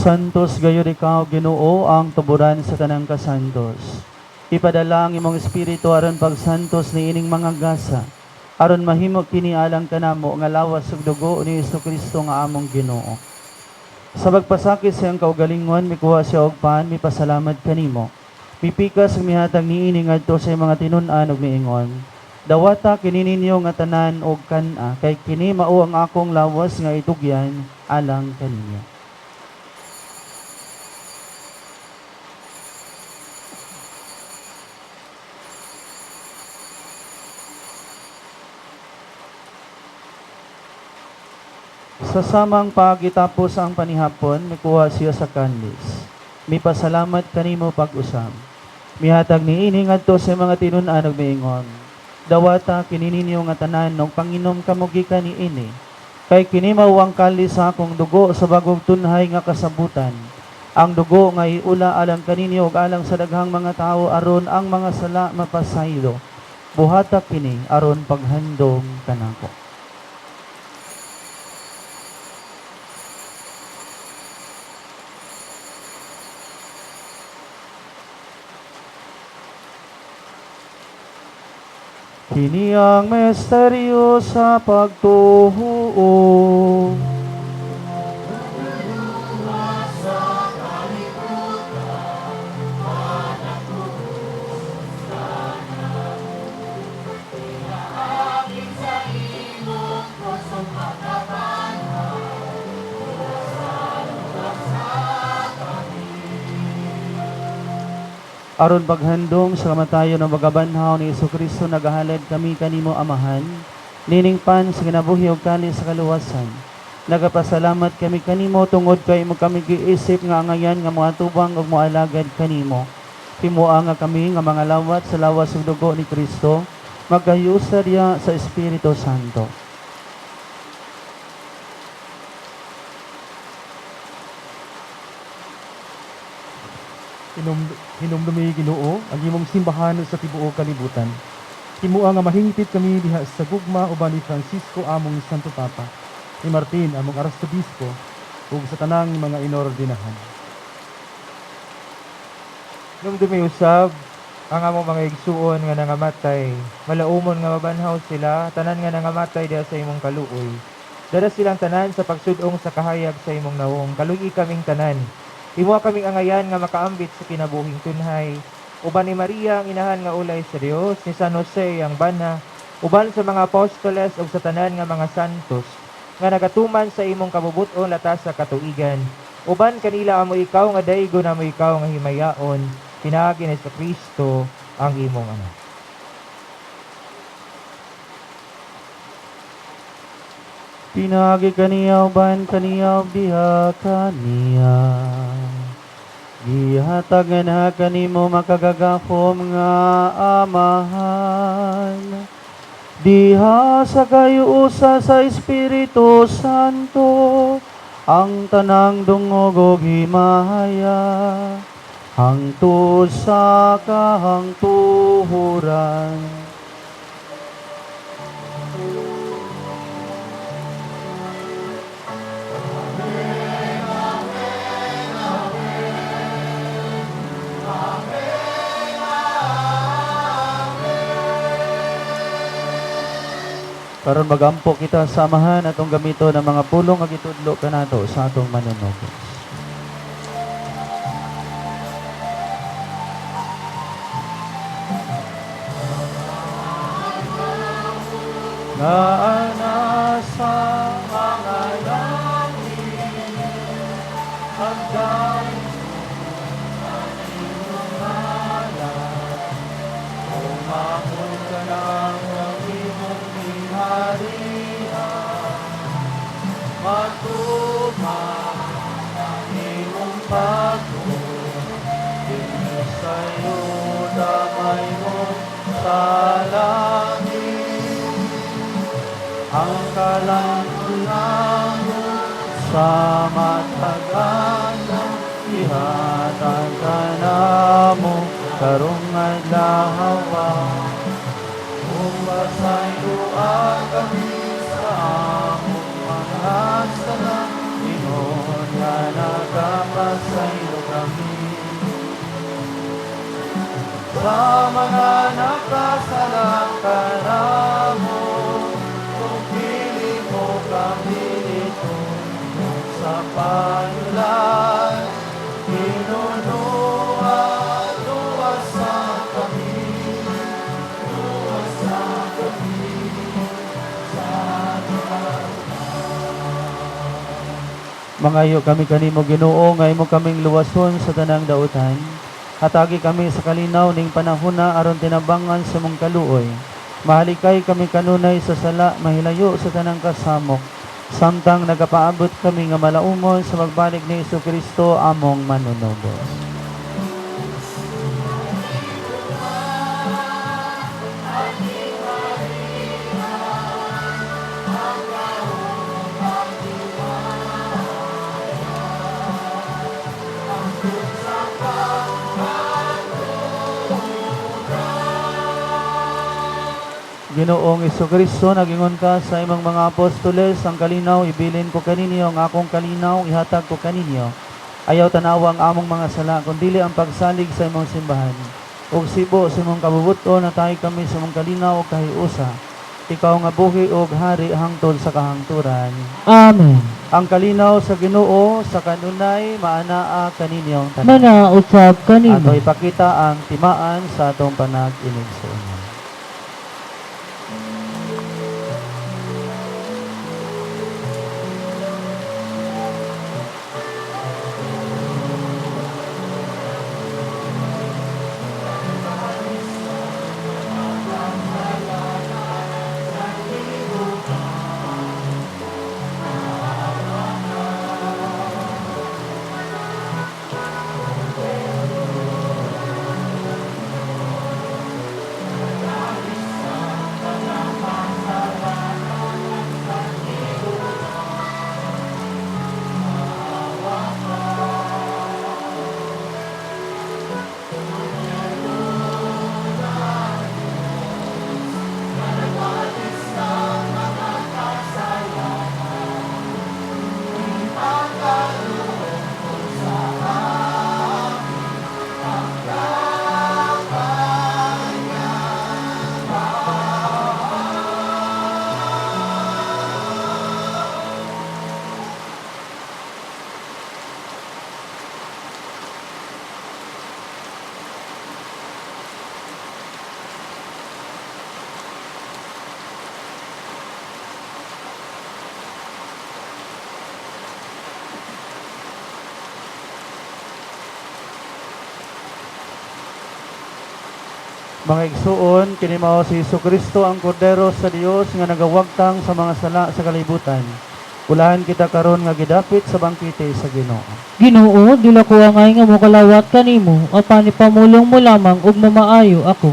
Santos gayud ikaw, Ginoo, ang tuburan sa tanang kasantos. Ipadala ang imong espiritu aron pagsantos niining mga gasa, aron mahimo kini alang kanamo nga lawas ug dugo ni Hesukristo nga among Ginoo. Sa pagpasakit sa iyang kaugalingon, mikuha siya og pan, mipasalamat kanimo. Mipikas ug mihatag niini ngadto sa iyang mga tinun-an ug miingon: "Dawata kini ninyo nga tanan og kan-a, kay kini mao ang akong lawas nga itugyan alang kaninyo." Sa samang pagitapos ang panihapon, mikuha siya sa kanlis. Mipasalamat kanimo pag-usab. Mihatag niini ngadto sa mga tinun-an ug miingon: "Dawata kini ninyo nga tanan ug panginom kamo gikan niini, kay kini mao ang kalis sa akong dugo sa bagong tunhay nga kasabutan. Ang dugo nga iula alang kaninyo ug alang sa daghang mga tawo aron ang mga sala mapasaylo. Buhata kini aron paghandom kanako." Kini ang misteryo sa pagtuo. Aron paghandom sa kamatayon ng magabanhaw ni Kristo, nagahalad kami kanimo, Amahan, nining pan sa kinabuhi ug kalis sa kaluwasan. Nagapasalamat kami kanimo tungod kay imo kami giisip nga angayan nga moatubang ug moalagad kanimo. Himoa nga kami nga mga lawat sa lawas ug dugo ni Kristo, magkahiusa diha sa Espiritu Santo. Hinumdumi, Ginoo, ang imong simbahan sa tibuok kalibutan. Himoa nga mahingpit kami diha sa gugma uban ni Francisco among Santo Papa, ni Martin among Arsobispo, ug sa tanang mga inordinahan. Hinumdumi usab ang among mga igsuon nga nangamatay, malaumon nga mabanhaw sila, tanan nga nangamatay diha sa imong kaluoy. Dara silang tanan sa pagsud-ong sa kahayag sa imong nawong, kaluy-i kaming tanan. Himoa kaming angayan nga makaambit sa kinabuhing tunhay. Uban ni Maria ang inahan nga ulay sa Dios, ni San Jose ang bana, uban sa mga apostoles ug sa tanan nga mga santos nga nagatuman sa imong kabubut-on latas sa katuigan. Uban kanila amo ikaw nga daygon, amo ikaw nga himayaon, pinaagi ni sa Kristo ang imong anak. Pinaagi kaniya uban kaniya ug diha kaniya. Gihatag na kanimo makagagahom nga Amahan, diha sa kahiusa sa Espiritu Santo, ang tanang dungog ug himaya hangtod sa kahangtuhoran. Karon magampo kita sa Amahan atong gamito ng mga pulong nga gitudlo kanato sa atong manunubos. Nga nasa mga langit, hanggang ang imong ngalan, umabot ka ng imong gingharian, matuman ang imong pagtuo, dinhi sa yuta mahimo sa langit. Ang kalan-on namo sa matag adlaw, ihatag kanamo karong adlaw. Ug pasayloa kami sa among mga sala, ingon nga nagapasaylo kami sa mga nakasala kanamo. Ug dili mo kami itugyan sa panulay, hinunuha, luwasa kami, luwasa kami sa Mangayo kami kanimo, Ginoo, nga imo kaming luwason sa tanang dautan. Hatagi kami sa kalinaw ning panahona aron tinabangan sa imong kaluoy. Mahalikay kami kanunay sa sala, mahilayo sa tanang kasamok, samtang nagapaabot kami nga malaumon sa pagbalik ni Kristo among manunubos. Ginoong Kristo, nagingon ka sa imong mga apostoles, "Ang kalinaw ibilin ko kaninyo, ang akong kalinaw ihatag ko kaninyo. Ayaw tanawa ang among mga sala, kundili ang pagsalig sa imong simbahan. Ug sibo sa imong kabubuton, natay kami sa imong kalinaw ug kahiusa. Ikaw nga buhi ug hari hangtod sa kahangturan. Amen. Ang kalinaw sa Ginoo sa kanunay maanaa kaninyong tanan. Mana usab kanimo. Ato ipakita ang timaan sa atong panag-inig-suonan. Mga igsuon, kini mao si Jesucristo ang Kordero sa Dios nga nagawagtang sa mga sala sa kalibutan. Ulahan kita karon nga gidapit sa bangkete sa Ginoo. Ginoo, dili ko angay nga mokalawat kanimo, apan ipamulong mo lamang ug mamaayo ako.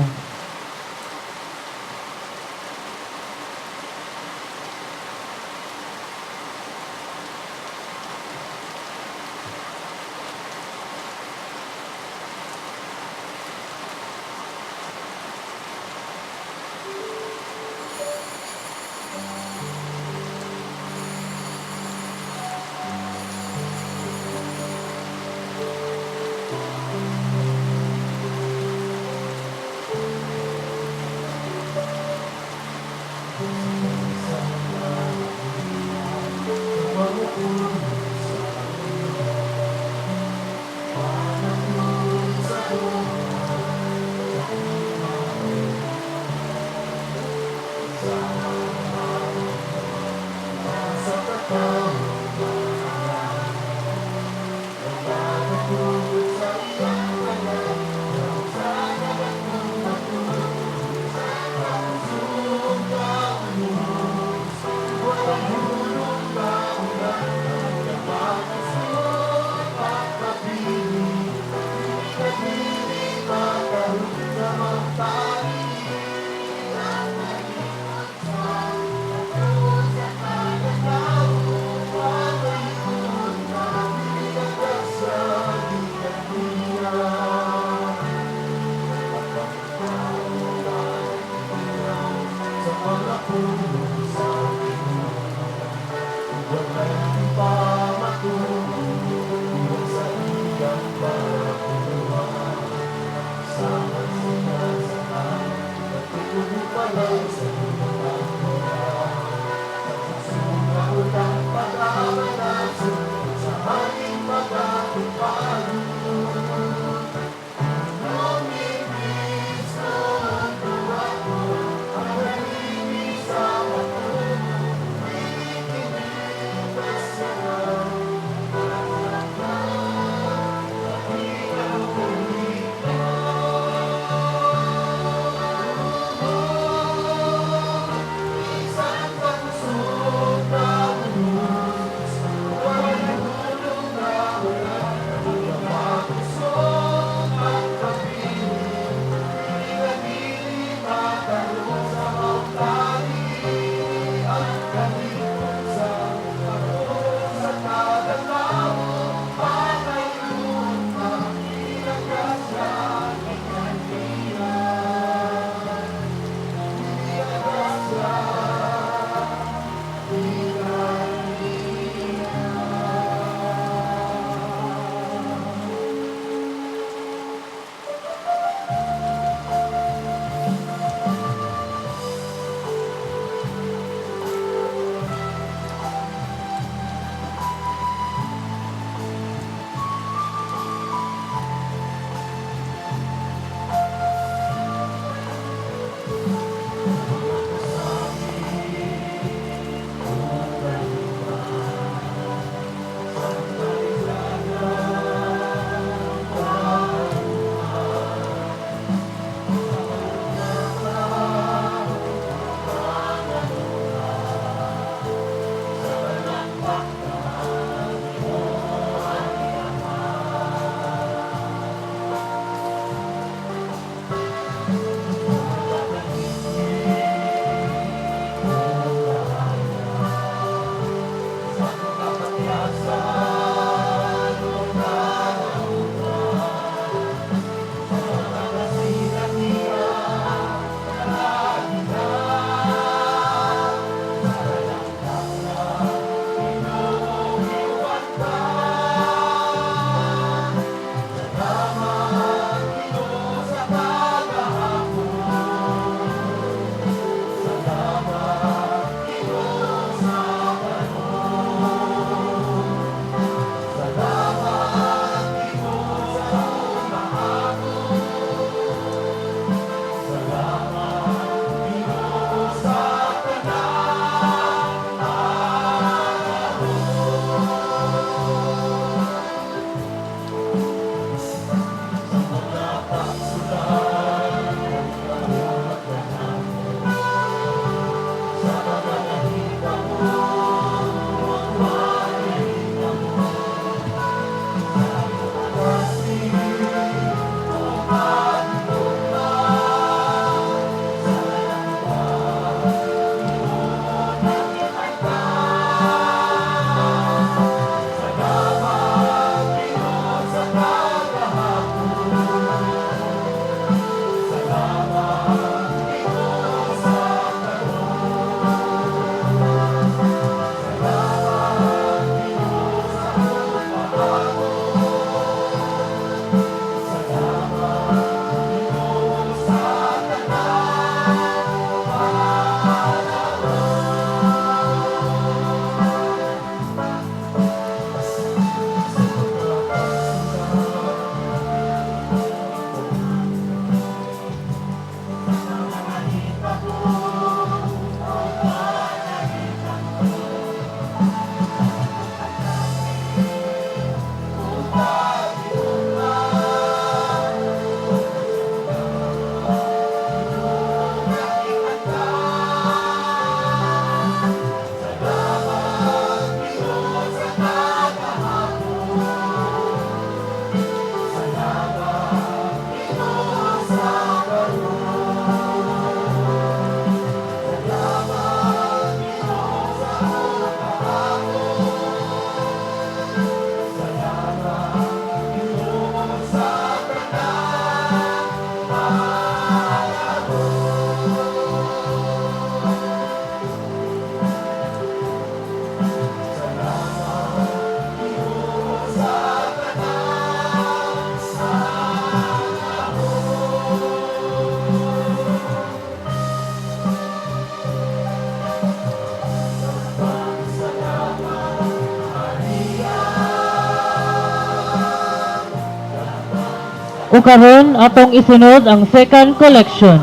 Ug karon atong isunod ang second collection.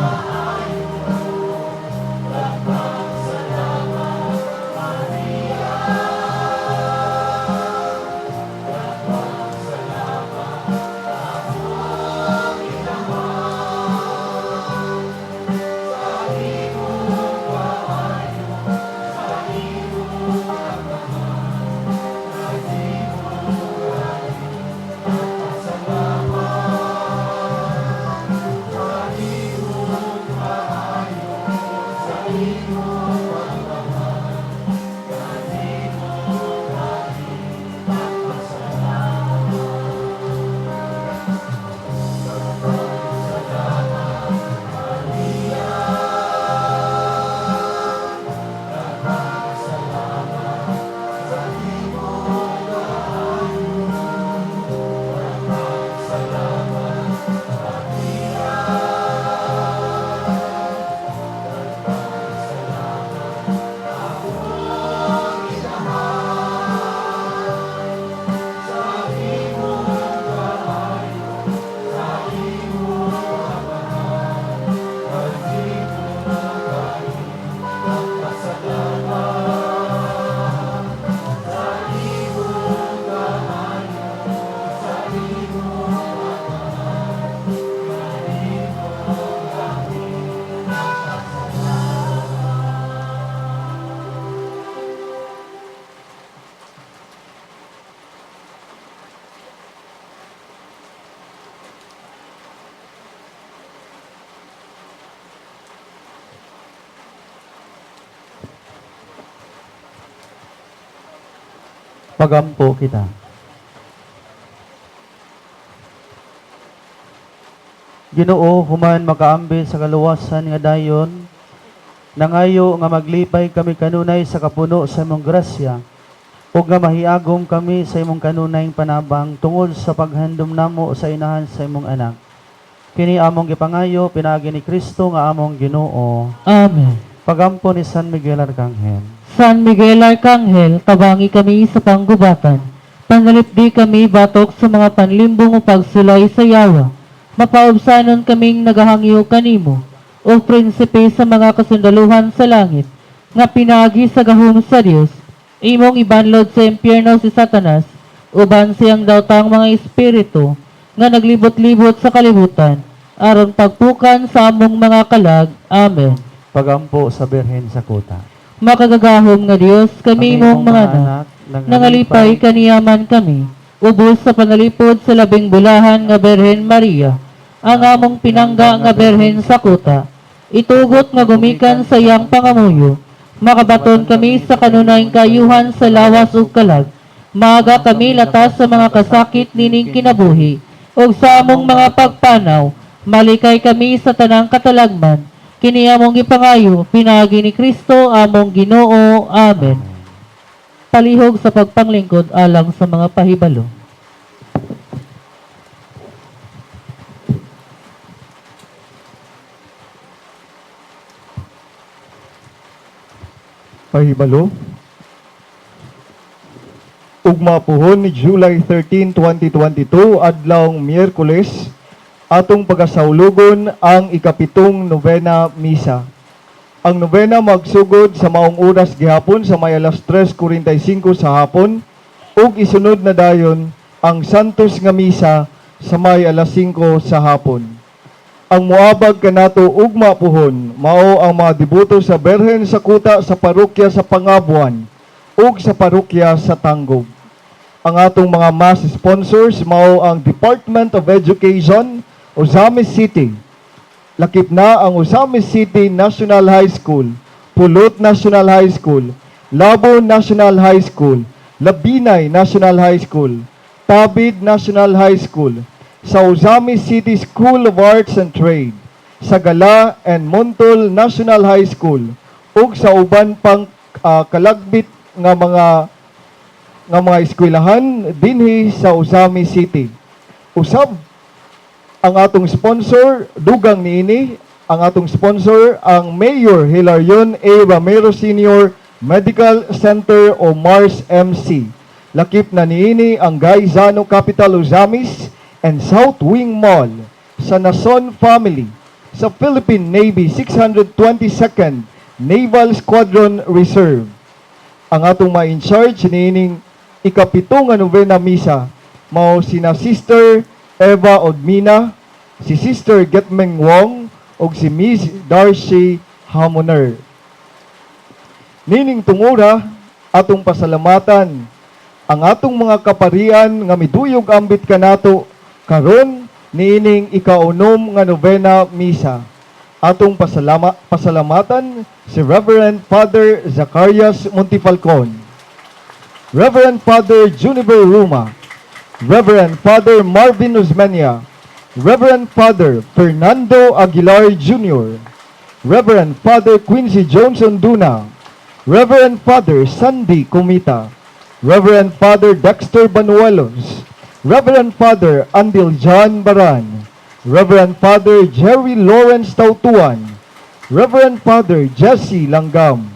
Pagampo kita. Ginoo, human makaambi sa kaluwasan nga dayon, nangayo nga maglipay kami kanunay sa kapuno sa imong grasya, ug nga mahiagom kami sa imong kanunayng panabang tungod sa paghandom namo sa inahan sa imong anak. Kini among gipangayo pinaagi ni Kristo nga among Ginoo. Amen. Pagampo ni San Miguel Arcangel. San Miguel Arcangel, tabangi kami sa panggubatan. Panalipdi kami batok sa mga panlimbong o pagsulay sa yawa. Mapaubsanon kaming nagahangyo kanimo, o prinsipe sa mga kasundaluhan sa langit, nga pinagi sa gahom sa Dios, imong ibanlod sa impyerno si Satanas, uban siyang daotang mga espiritu, nga naglibot-libot sa kalibutan, aron pagpukan sa among mga kalag. Amen. Pagampo sa Birhen sa Kuta. Makagagahom nga Dios, kami imong mga anak, nangalipay kaniyaman kami, ubos sa panalipod sa labing bulahan nga Birhen Maria, ang among pinangga nga Birhen sa kuta. Itugot nga gumikan sa iyang pangamuyo, makabaton kami sa kanunayng kayuhan sa lawas ug kalag. Maaga kami latas sa mga kasakit nining kinabuhi, ug sa among mga pagpanaw, malikay kami sa tanang katalagman. Kini among gipangayo, pinaagi ni Kristo among Ginoo. Amen. Palihog sa pagpanglingkod alang sa mga pahibalo. Pahibalo. Ugma puhon ni July 13, 2022, adlawng Miyerkules, atong pagasaulugon ang 7th novena misa. Ang novena magsugod sa maong oras gihapon sa may alas 3:45 sa hapon ug isunod na dayon ang Santos nga misa sa may alas 5 sa hapon. Ang muabag kanato ugma puhon mao ang mga deboto sa Berhen sa Kuta sa parokya sa Pangabuan ug sa parokya sa Tanggob. Ang atong mga mass sponsors mao ang Department of Education, Ozamiz City. Lakip na ang Ozamiz City National High School, Pulot National High School, Labo National High School, Labinay National High School, Tabid National High School, sa Ozamiz City School of Arts and Trade, sa Gala and Montol National High School, ug sa uban pang kalagbit nga mga eskwelahan dinhi sa Ozamiz City. Usab ang atong sponsor, dugang niini, ang atong sponsor ang Mayor Hilarion A. Ramiro Sr. Medical Center o Mars MC. Lakip na niini ang Gaisano Capital Ozamiz and South Wing Mall, sa Nason Family, sa Philippine Navy 622nd Naval Squadron Reserve. Ang atong ma-in-charge niining 7 nga novena misa mao sina Sister Eva Odmina, si Sister Getmeng Wong ug si Miss Darcy Hamoner. Nining tungura atong pasalamatan ang atong mga kaparian nga miduyog ambit kanato karon niining 6 nga novena misa. Atong pasalamatan si Reverend Father Zacarias Montefalcon, Reverend Father Juniper Ruma, Reverend Father Marvin Osmeña, Reverend Father Fernando Aguilar Jr., Reverend Father Quincy Johnson Duna, Reverend Father Sandy Comita, Reverend Father Dexter Banuelos, Reverend Father Andil John Baran, Reverend Father Jerry Lawrence Tautuan, Reverend Father Jesse Langgam,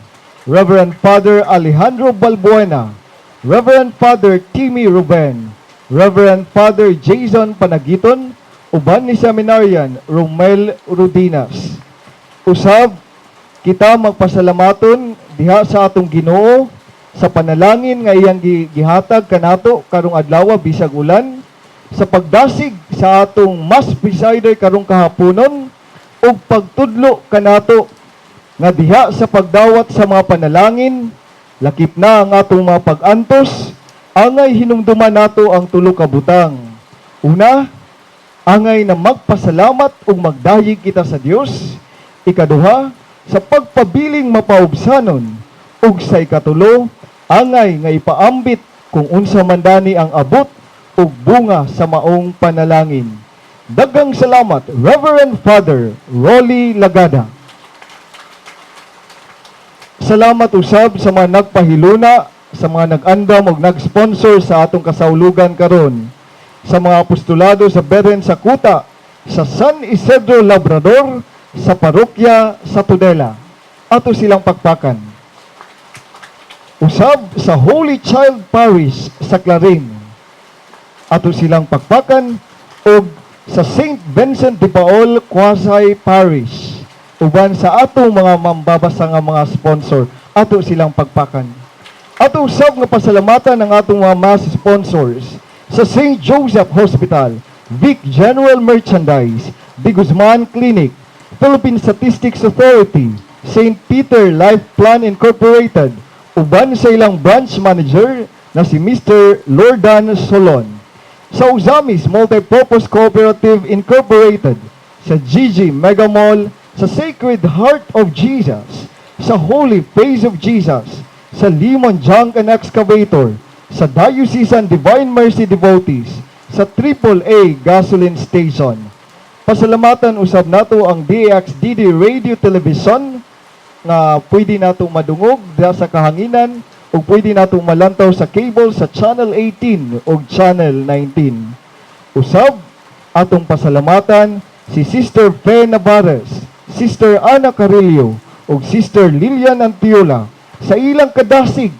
Reverend Father Alejandro Balbuena, Reverend Father Timmy Ruben, Reverend Father Jason Panagiton, uban ni Seminarian Romel Rudinas. Usab, kita magpasalamaton diha sa atong Ginoo sa panalangin nga iyang gihatag kanato karong adlaw bisag ulan, sa pagdasig sa atong mass presider karong kahaponon ug pagtudlo kanato nga diha sa pagdawat sa mga panalangin, lakip na ang atong mga pag-antos, angay hinumduman nato ang tulo ka butang. Una, angay na magpasalamat ug magdayeg kita sa Dios. Ikaduha, sa pagpabiling mapaubsanon, ug sa ikatulo, angay nga ipaambit kung unsa man dani ang abot ug bunga sa maong panalangin. Daghang salamat, Reverend Father Rolly Lagada. Salamat usab sa mga nagpahiluna, sa mga nag-andam ug nag-sponsor sa atong kasaulugan karon, sa mga apostolado sa Beren sa Kuta, sa San Isidro Labrador, sa parokya sa Tudela. Ato silang pakpakan. Usab sa Holy Child Parish sa Clarin. Ato silang pakpakan ug sa St. Vincent de Paul Quasi Parish. Uban sa atong mga mambabasa nga mga sponsor, ato silang pagpakan. Ato usab nga pasalamatan ang atong mga mass sponsors sa St. Joseph Hospital, Vic General Merchandise, De Guzman Clinic, Philippine Statistics Authority, St. Peter Life Plan Incorporated, uban sa ilang branch manager na si Mr. Lordan Solon. Sa Ozamis Multipurpose Cooperative Incorporated, sa GG Mega Mall, sa Sacred Heart of Jesus, sa Holy Face of Jesus, sa Limon Junk and Excavator, sa Diocesan Divine Mercy Devotees, sa Triple A Gasoline Station. Pasalamatan usab nato ang DXDD Radio Television nga pwede nato madungog diha sa kahanginan ug pwede nato malantaw sa cable sa Channel 18 ug Channel 19. Usab, atong pasalamatan si Sister Fe Navarez, Sister Ana Carillo ug Sister Lilian Antiola sa ilang kadasig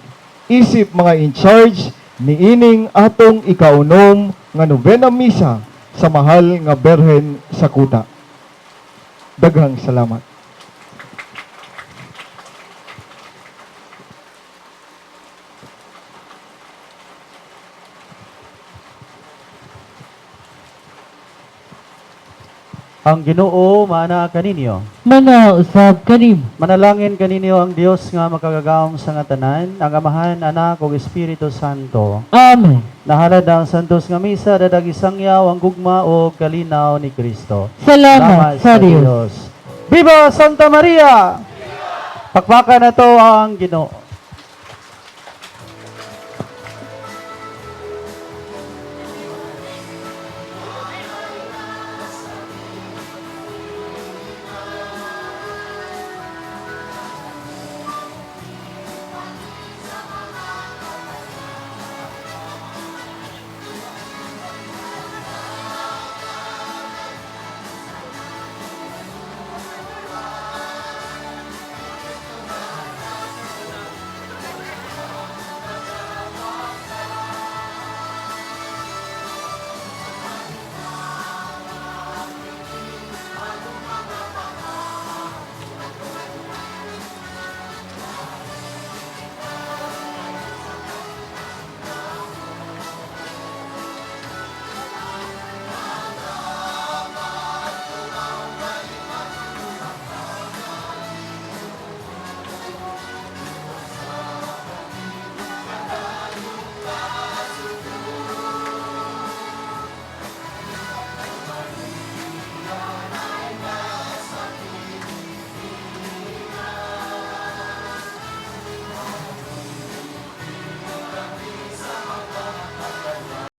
isip mga in charge niining atong 6 nga novena misa sa mahal nga Berhen sa Kuta. Daghang salamat. Ang Ginoo maana kaninyo. Mana usab kanimo. Manalangin kaninyo ang Dios nga makagagahom sa nga tanan, ang Amahan, Anak ug Espiritu Santo. Amen. Nahalad ang santos nga misa, dadag isangyaw ang gugma o kalinaw ni Kristo. Salamat sa Dios. Viva Santa Maria! Pakpakan na to ang Ginoo.